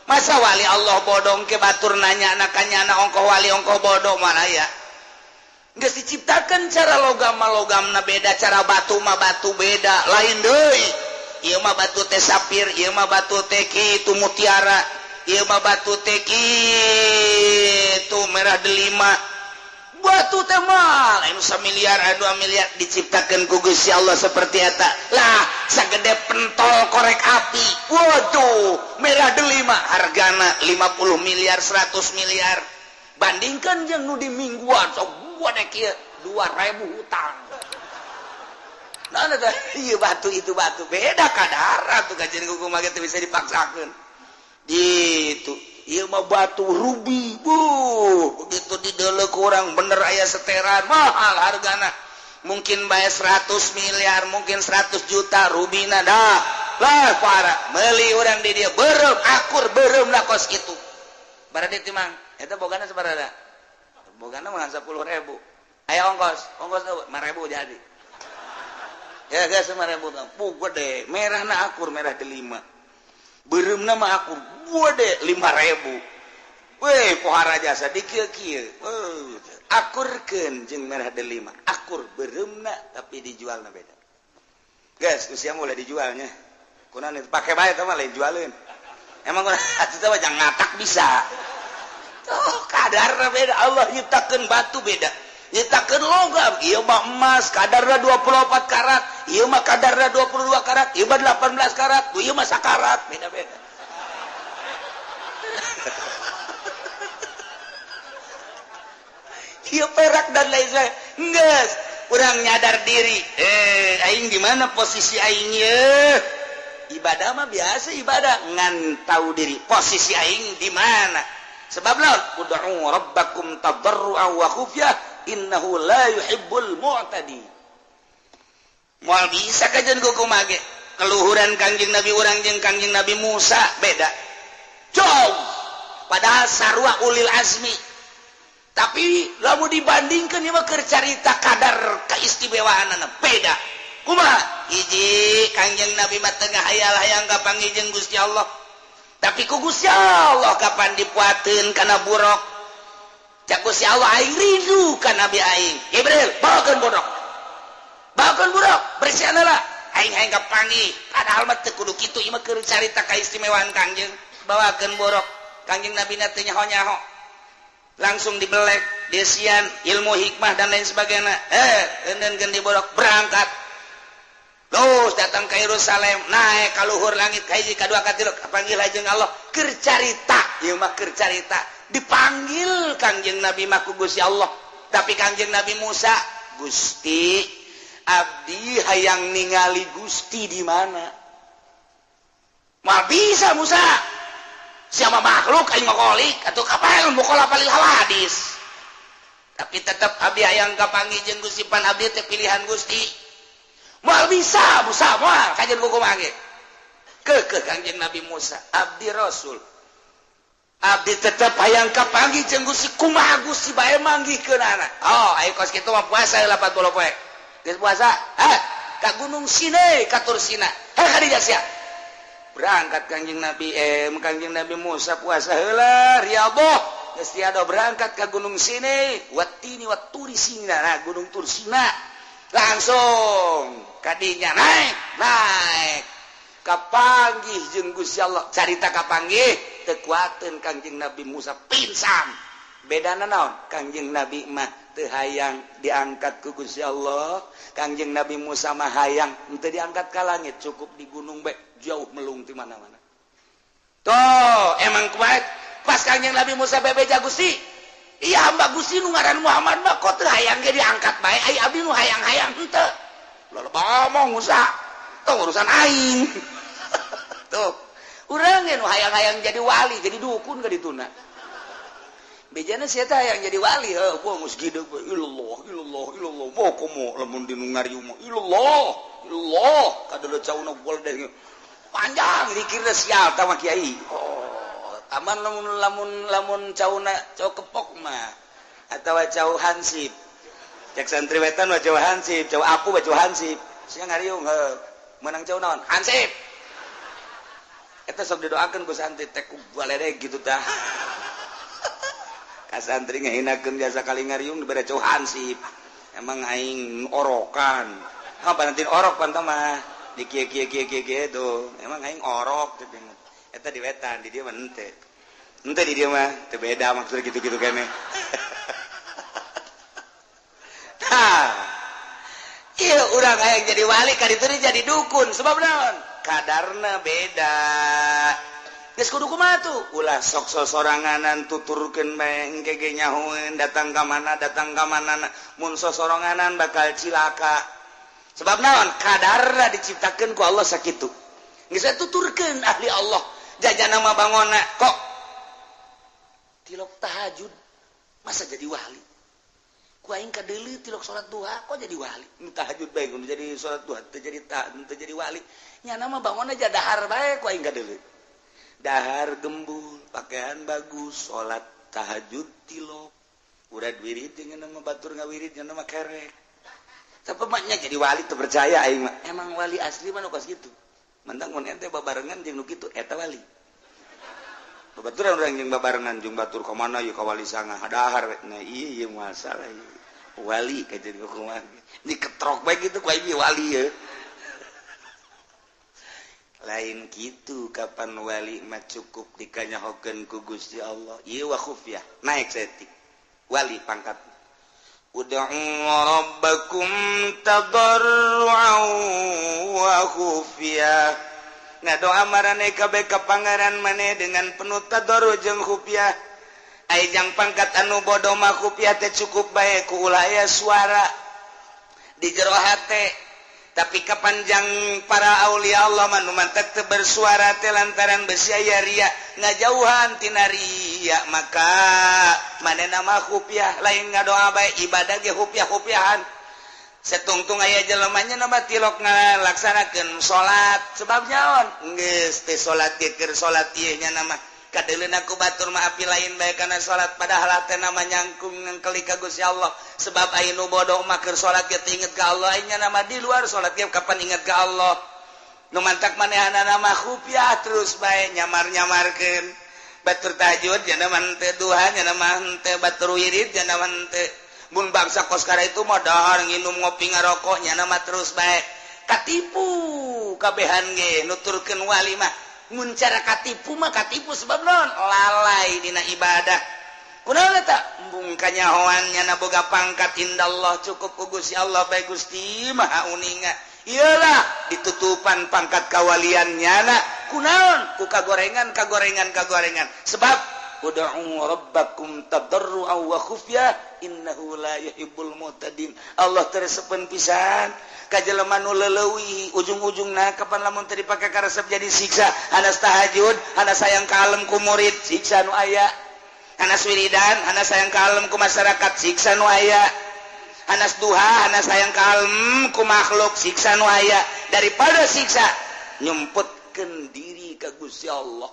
masa wali Allah bodoh ke batur nanya nakanyana ongkoh wali ongkoh bodoh moal aya. Geus diciptakan cara logam mah logamna beda, cara batu mah batu beda, lain deui. Ieu mah batu teh sapir, ieu mah batu teh kitu mutiara, ieu mah batu teh kitu merah delima. Batu teh mah lain samiliar, 2 miliar diciptakeun ku Gusti Allah seperti eta. Lah, sagede pentol korek api. Waduh, merah delima hargana 50 miliar, 100 miliar. Bandingkan jeung nu di mingguan sok 2000 hutang. Nah, iya batu itu batu beda kadar tuh kajian kumaha ge teu bisa dipaksakeun. Gitu. Ieu mah batu rubi. Buh, begitu dideuleu kurang bener aya seteran mahal hargana. Mungkin bae 100 miliar, mungkin 100 juta rubina dah. Lah para meuli urang di dieu beureum akur beureumna kos kitu. Baradi timang eta bogana sabaraha? Bogana mah 10.000. Aya ongkos, ongkos 5.000 jadi. Ya geus 5.000. Puh gede, merahna akur merah delima. Beureumna mah akur gede 5.000. Weh pohara jasa di kieu-kieu. Akurkeun jeung merah delima. Akur beureumna tapi dijualna beda. Geus usia mulai dijualnya. Kunaon pake bae teh mah lain jualeun. Emang atuh teh mah jangan ngatak bisa. Oh, kadarna beda. Allah nyiptakeun batu beda, nyiptakeun logam. Ieu mah emas kadarna 24 karat, ieu mah kadarna 22 karat, ieu mah 18 karat, ieu mah sakarat, beda-beda. Ieu perak dan lain sebagainya. Geus, urang nyadar diri. Aing di mana posisi aing ye? Ibadah mah biasa ibadah, ngan tahu diri posisi aing di mana. Sebab lawan ud'u rabbakum tadarruan wa khufyah innahu la yuhibbul mu'tadi. Moal bisa kajian kumaha ge. Keluhuran Kangjeng Nabi urang jeung Kangjeng Nabi Musa beda. Jauh. Padahal sarua ulil azmi. Tapi lamun dibandingkeun ieu mah keur carita kadar keistimewaanana beda. Kumaha? Hiji Kangjeng Nabi mah teu ngahayal-hayang kapanggih jeung Gusti Allah. Tapi ku Gusti Allah kapan dipuateun kana buruk. Cak Gusti Allah aing rindu ka Nabi aing. Jibril bawakeun buruk. Bawakeun buruk, bersihan heula. Aing hayang kapanggih. Padahal mah teu kudu kitu ieu mah keur carita kaistimewaan Kangjeng. Bawakeun buruk. Kangjeng Nabi na teu nyaho-nyaho. Langsung dibelek, desian, ilmu hikmah dan lain sebagainya. Eundeunkeun di buruk berangkat. Terus datang ke Yerusalem, naik ka luhur langit ka hiji ka dua ka tilu, kapanggil jeung Allah keur carita, ieu mah keur carita. Dipanggil Kangjeng Nabi mah ku Gusti Allah. Tapi Kangjeng Nabi Musa, Gusti, abdi hayang ningali Gusti di mana? Moal bisa Musa. Siapa makhluk aing mah kholik atuh kapan mukhalafah lil hawadis. Tapi tetep abdi hayang kapanggih jeung Gusti pan abdi teh pilihan Gusti. Moal bisa Musa moal kajian kumaha ge. Keukeuh Kangjeng Nabi Musa, abdi Rasul. Abdi tetep hayang kapanggih jeung Gusti kumaha Gusti bae manggihkeunana. Oh, ayo kos kitu mah puasa 80 poe. Geus puasa? Hah? Ka Gunung Sinai, ka Tur Sina. Heh ka dieu sia. Berangkat Kangjeng Nabi Kangjeng Nabi Musa puasa heula riyadhah. Geus berangkat ke gunung sini, Watini Waturi Sina, nah Gunung Tursina. Langsung kadinya naik, naik. Kapanggih jeung Gusti Allah. Carita kapanggih teu kuateun Kangjeng Nabi Musa pingsan. Bedana naon? Kangjeng Nabi mah teu hayang diangkat ku Gusti Allah. Kangjeng Nabi Musa mah hayang henteu diangkat ka langit, cukup di gunung bae, jauh melung di mana-mana. Tuh, emang kuat. Pas Kangjeng Nabi Musa bebeja, "Gusti, iya hamba Gusti nu ngaran Muhammad mah kok teu hayang ge diangkat bae, ai abdi nu hayang-hayang henteu." Loba ngomong Musa. Tuh urusan aing. Tuh. Urang ge nu hayang-hayang jadi wali, jadi dukun ka dituna. Bejana sia teh hayang jadi wali, heuh, gua geus gideg we, ilallah, ilallah, ilallah. Moh komo lamun di nu ngariung mah, ilallah, ilallah, kadeuleu cauna deh. Panjang dikirna sial tah mah kiai. Oh, aman lamun lamun lamun cauna cau kepok mah atawa cau hansip. Cek santri wetan mah cau hansip, cau aku mah cau hansip. Sia ngariung heuh, menang cau naon? Hansip. Eta sok didoakeun ku santri teh ku baledeg gitu tah. Ka santri ngahinakeun biasa kali ngariung dibere cau hansip. Emang aing orokan. Apa nanti orok pan mah di kieu kieu kieu kieu kieu tuh. Emang aing orok teh. Eta di wetan, di dieu mah henteu. Henteu di dieu mah teu beda maksud gitu-gitu kene. Tah. Ieu urang hayang jadi wali ka ditu jadi dukun sebab naon? Kadarna beda. Geus kudu kumaha tuh? Ulah sok sosoranganan tuturkeun bae engke ge nyahoeun datang ka mana datang ka mana, mun sosoranganan bakal cilaka. Sebab naon? Kadarna diciptakeun ku Allah sakitu. Geus tuturkeun ahli Allah. Jajan nama bangona kok tilok tahajud masa jadi wali, ku aing kadeuleu tilok salat duha kok jadi wali, nu tahajud bae nu jadi salat duha teu jadi teu jadi wali, nya nama bangona aja dahar bae ku aing kadeuleu, dahar gembul, pakaian bagus, salat tahajud tilok, urat wirid dengan nama batur ngawirid nya nama kerek, tapi maknya jadi wali teu percaya aing mah. Emang wali asli mah nu kos kitu. Mentang mun ente babarengan jeung nu kitu eta wali. Babaturan urang jeung babarengan jeung batur ka mana ieu ka wali sanga dahar we. Nah ieu masalah ieu. Wali ka jadi kumaha. Diketrok bae kitu ku aing wali ye. Lain kitu kapan wali mah cukup dikanyahokeun ku Gusti Allah. Ieu wa khufyah, naik saeutik. Wali pangkat. Ud'u rabbakum tadarru'an wa khufyah. Ngadoa marane kabeh ka pangeran maneh dengan penuh tadarru jeung khufyah. Ai jang pangkat anu bodoh mah khufyah teh cukup bae ku ulah aya suara di jero hate. Tapi kapanjang para aulia Allah mah nu mantek teu bersuara teh lantaran besi aya ria, ngajauhan tina ria, maka manehna mah khufyah lain ngadoa bae, ibadah ge khufyah-khufyahan. Setungtung aya jelemanya nama tilok ngalaksanakeun salat sebab nyaon geus teh salat ge keur salat ieu nya nama kadeuleuna ku batur mah api lain bae kana salat, padahal teh nama nyangkung ngengkeli ka Gusti Allah. Sebab aya nu bodoh mah keur salat ge teu inget ka Allah, nya nama di luar salat ge kapan inget ka Allah. Nu mantak manehanana mah khufyah terus bae nyamar-nyamarkeun batur tahajud nya nama henteu, duha nya nama henteu, batur wirid nya nama henteu. Mun bangsa koskara itu mah dahar nginum ngopi ngarokok nya nama terus bae katipu kabehan ge nuturkeun wali mah. Mun cara katipu mah katipu sebab naon lalai dina ibadah. Kunaon eta embung kanyahoan nya boga pangkat indallah cukup ku Gusti Allah bae, Gusti Maha uninga. Iyalah ditutupan pangkat kawalian nyana kunaon ku kagorengan kagorengan kagorengan. Sebab ud'u rabbakum tadarru'an wa khufyah innahu la yuhibbul mu'tadin. Allah teresepeun pisan ka jelema nu leuwih ujung-ujungna kapan lamun teu dipake karesep jadi siksa. Hanas tahajud, hanas sayang kalem ku murid, siksa nu aya. Hanas wiridan, hanas sayang kalem ku masyarakat, siksa nu aya. Hanas duha, hanas sayang kalem ku makhluk, siksa nu aya. Daripada siksa nyumputkeun diri ka Gusti Allah.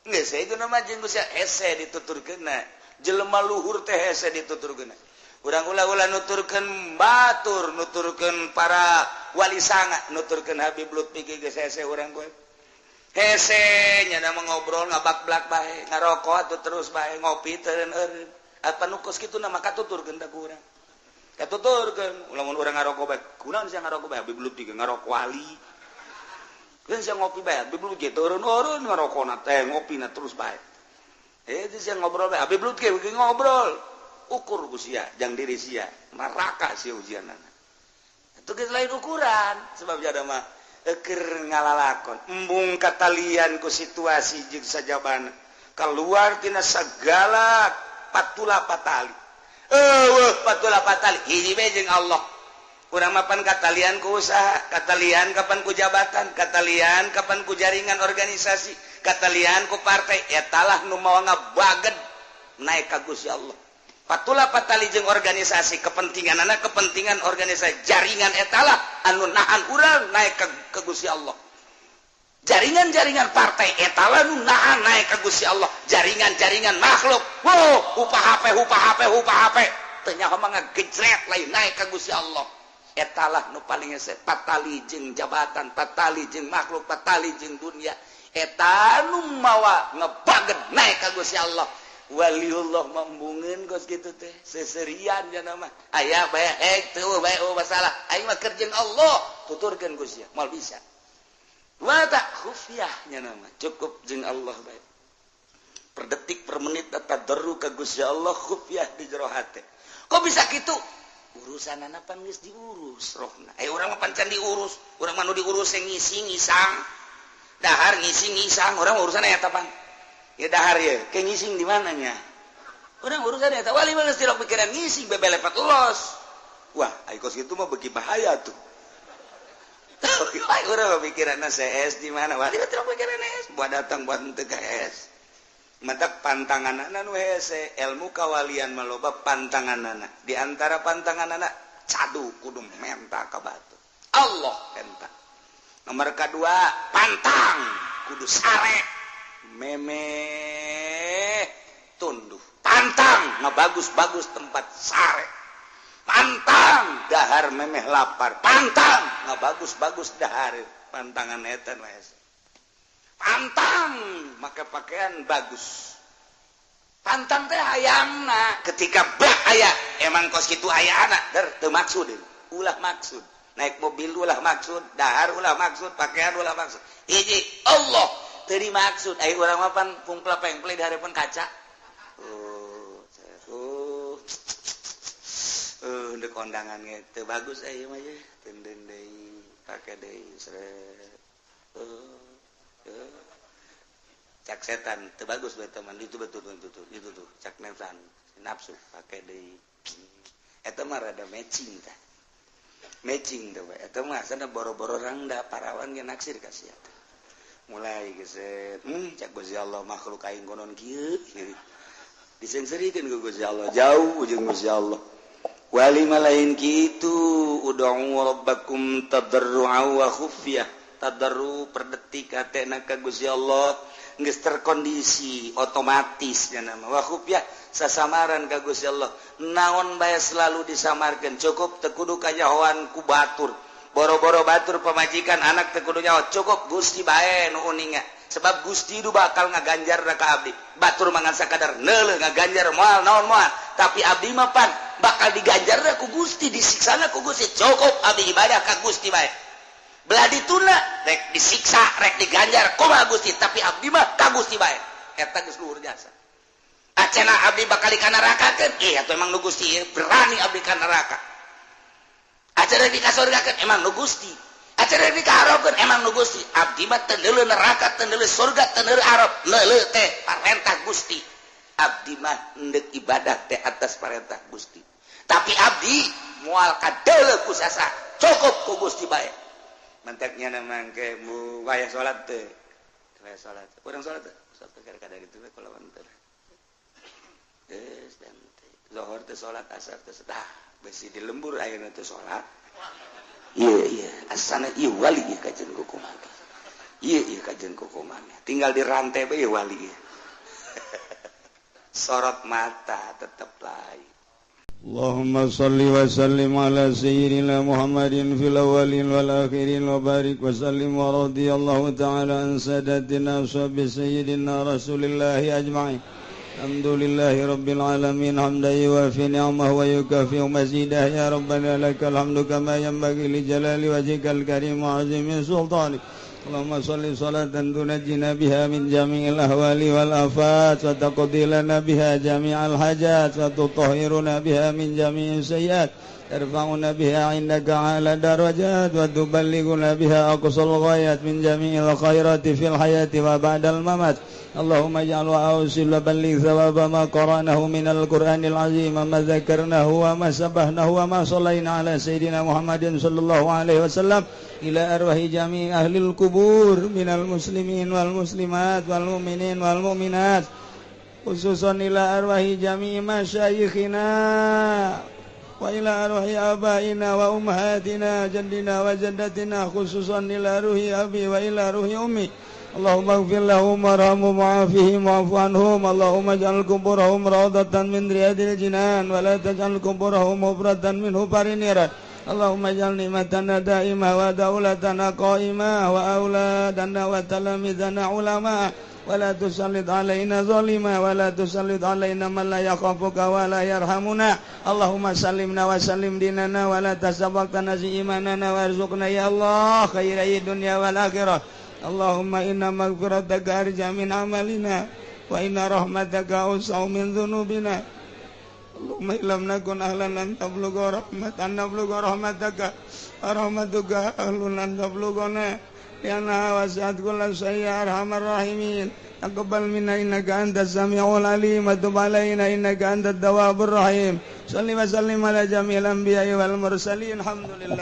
Geus saya nama jeung Gusti hese dituturkeunna. Jelema luhur teh hese dituturkeunna. Urang ulah-ulah nuturkeun batur, nuturkeun para wali sanga, nuturkeun Habib Lutfi ge geus hese urang kowe. Hese nya mah ngobrol ngabak-blak bae, ngarokok atuh terus bae, ngopi teu eureun. Apa nu kos kitu na maka tuturkeun da ku urang. Katuturkeun, lamun urang ngarokok bae, kunaon sia ngarokok bae, abi belum tiga ngarokok wali. Kan sia ngopi bae, abi belum ge eureun-eureun ngarokona teh, ngopina terus bae. Eh, itu sia ngobrol bae, abi belum ge ngobrol. Ukur ku sia, jang diri sia, neraka sia ujianana. Itu geus lain ukuran, sebab jada mah keur ngalalakon embung katalian ku situasi jeung sajabana keluar tina segala patula patali, eueuh patula patali hiji we jeung Allah. Urang mapan katalian ku usaha, katalian kapan ku jabatan, katalian kapan ku jaringan organisasi, katalian ku partai, etalah nu mawa ngabaged naik ka Gusti Allah. Patula patali jeung organisasi, kepentingan anak, kepentingan organisasi, jaringan, etalah anu nahan urang naik ke Gusti Allah. Jaringan-jaringan partai etalah nu nahan naik ke Gusti Allah. Jaringan-jaringan makhluk, wow, upah HP, upah HP, upah HP, teu nyaho mah ngagejret lain naik ke Gusti Allah. Etalah nu paling hese. Patali jeung jabatan, patali jeung makhluk, patali jeung dunia, eta nu mawa ngebaged naik ka Gusti Allah. Waliullah membungeun kos kitu teh seserian jana mah aya bae ek teu bae, oh masalah aing mah keur jeung Allah, tuturkeun ku sia moal bisa. Wa tak khufyah nya nama cukup jeung Allah bae, per detik per menit tadarru ka Gusti Allah khufyah di jero hate. Kok bisa kitu? Urusanana pan geus diurus rohna. Eh, urang mah pan can diurus. Urang mah nu diurus ngising ngisang, dahar ngising ngisang. Urang urusan eta pan ya dahar ya ke ngising di mananya. Urang urusan eta. Wali mah geus tilok pikiran ngising bebelepet los. Wah, ai kos kitu mah beuki bahaya tuh. Urang mah pikiranna CS di mana, wali mah tilok pikiran S buat datang buat henteu ka S. Matak pantanganana nu hese ilmu kawalian mah loba pantanganana. Di antara pantanganana cadu kudu menta ka batur Allah menta. Nomor kedua, pantang kudu sare memeh tunduh. Pantang ngebagus-bagus tempat sare. Pantang dahar memeh lapar. Pantang ngebagus-bagus dahar. Pantangan eta nu hese. Pantang make pakaian bagus. Pantang teh hayangna ketika bah aya emang kos kitu aya anak der teu maksud, ulah maksud naik mobil, ulah maksud dahar, ulah maksud pakaian, ulah maksud hiji Allah teu dimaksud. Ai urang mah pan pungpla pengple di hareupeun kaca, oh oh ndek kondangan ge teu bagus aya mah ye teunden deui pake deui sret, cak setan teu bagus bae teman itu, betul betul itu tuh cak nafsan nafsu pake deui. Eta mah rada matching tah, matching tuh. Eta mah asana boro-boro rangda, parawan ge naksir ka sia. Mulai geset, cak Gusti Allah makhluk aing konon kieu, disengserikeun ku Gusti Allah, jauh jeung Gusti Allah. Wali mah lain kitu. Ud'u rabbakum tadarru'a wa khufyah. Tadarru per detik hatena ka Gusti Allah geus terkondisi otomatis nya nama. Wa khufyah sasamaran ka Gusti Allah, naon bae selalu disamarkeun. Cukup teu kudu kanyahoan ku batur, boro-boro batur, pamajikan, anak teu kudu nyaho. Cukup Gusti bae nu uninga, sebab Gusti du bakal ngaganjar ka abdi. Batur mangan sakadar neuleuh ngaganjar moal naon moal, tapi abdi mah pan bakal diganjar ku Gusti, disiksana ku Gusti. Cukup abdi ibadah ka Gusti bae, belah dituna rek disiksa rek diganjar kumaha Gusti, tapi abdi mah ka Gusti bae. Eta geus luhur jasa. Acena abdi bakal ka nerakakeun, ih atuh emang nu Gusti berani abdi ka neraka. Acena di kasurgakeun emang nu Gusti. Acena di kaharapkeun emang nu Gusti. Abdi mah teu neuleuh neraka, teu neuleuh surga, teu neuleuh arab, neuleuh teh parentah Gusti. Abdi mah endek ibadah teh atas parentah Gusti, tapi abdi moal kadeuleuh ku sasa, cukup ku Gusti bae. Mantaknya nama ke mu wayah salat teh, wayah salat urang salat teh salat kadang itu kalau teh geus dan zuhur teh salat, asar teh dah besi di lembur ayeuna teh salat. Iya iya asana ieu wali ieu kajen kukumaha, ieu ieu kajen kukumaha, tinggal di rantai bae wali ieu. Sorot mata tetep lain. اللهم صل وسلم على سيدنا محمد في الأولين والآخرين وبارك وسلم ورضي الله تعالى عن سادتنا أصحاب سيدنا رسول الله أجمعين. الحمد لله رب العالمين حمدا يوافي نعمه ويكافئ مزيده. يا ربنا لك الحمد كما ينبغي لجلال وجهك الكريم وعظيم سلطانك. اللهم صل صلاة تنجينا بها من جميع الأهوال والآفات، وتقضي لنا بها جميع الحاجات، وتطهرنا بها من جميع السيئات، ترفعنا بها عندك أعلى درجات، وتبلغنا بها أقصى الغايات من جميع الخيرات في الحياة وبعد الممات. اللهم اجعل وأوصل وبلغ ثواب ما قرأناه من القرآن العظيم، وما ذكرناه وما سبحناه وما صلينا على سيدنا محمد صلى الله عليه وسلم إلى أرواح جميع أهل القبور من المسلمين والمسلمات والمؤمنين والمؤمنات، خصوصا إلى أرواح جميع مشايخنا وإلى أرواح آبائنا وأمهاتنا جدنا وجدتنا، خصوصا إلى روح أبي وإلى روح أمي. اللهم اغفر لهم وارحمهم وعافهم واعف عنهم. اللهم اجعل قبورهم روضة من رياض الجنان، ولا تجعل قبورهم حفرة من حفر النيران. اللهم اجعل نعمتنا دائمة ودولتنا قائمة وأولادنا وتلاميذنا علماء، ولا تسلط علينا ظالما، ولا تسلط علينا من لا يخافك ولا يرحمنا. اللهم سلمنا وسلم ديننا، ولا تسبقنا إيماننا، وارزقنا يا الله خير الدنيا والآخرة. اللهم إن مغفرتك أرجى من عملنا، وإن رحمتك أوسع من ذنوبنا. اللهم إن لم نكن أهلا أن تبلغ رحمة أن نبلغ رحمتك، ورحمتك أهل أن تبلغنا، لأنها وسعت كل شيء يا أرحم الراحمين. تقبل منا إنك أنت السميع العليم، وتب علينا إنك أنت التواب الرحيم. صل وسلم على جميع الأنبياء والمرسلين. الحمد لله.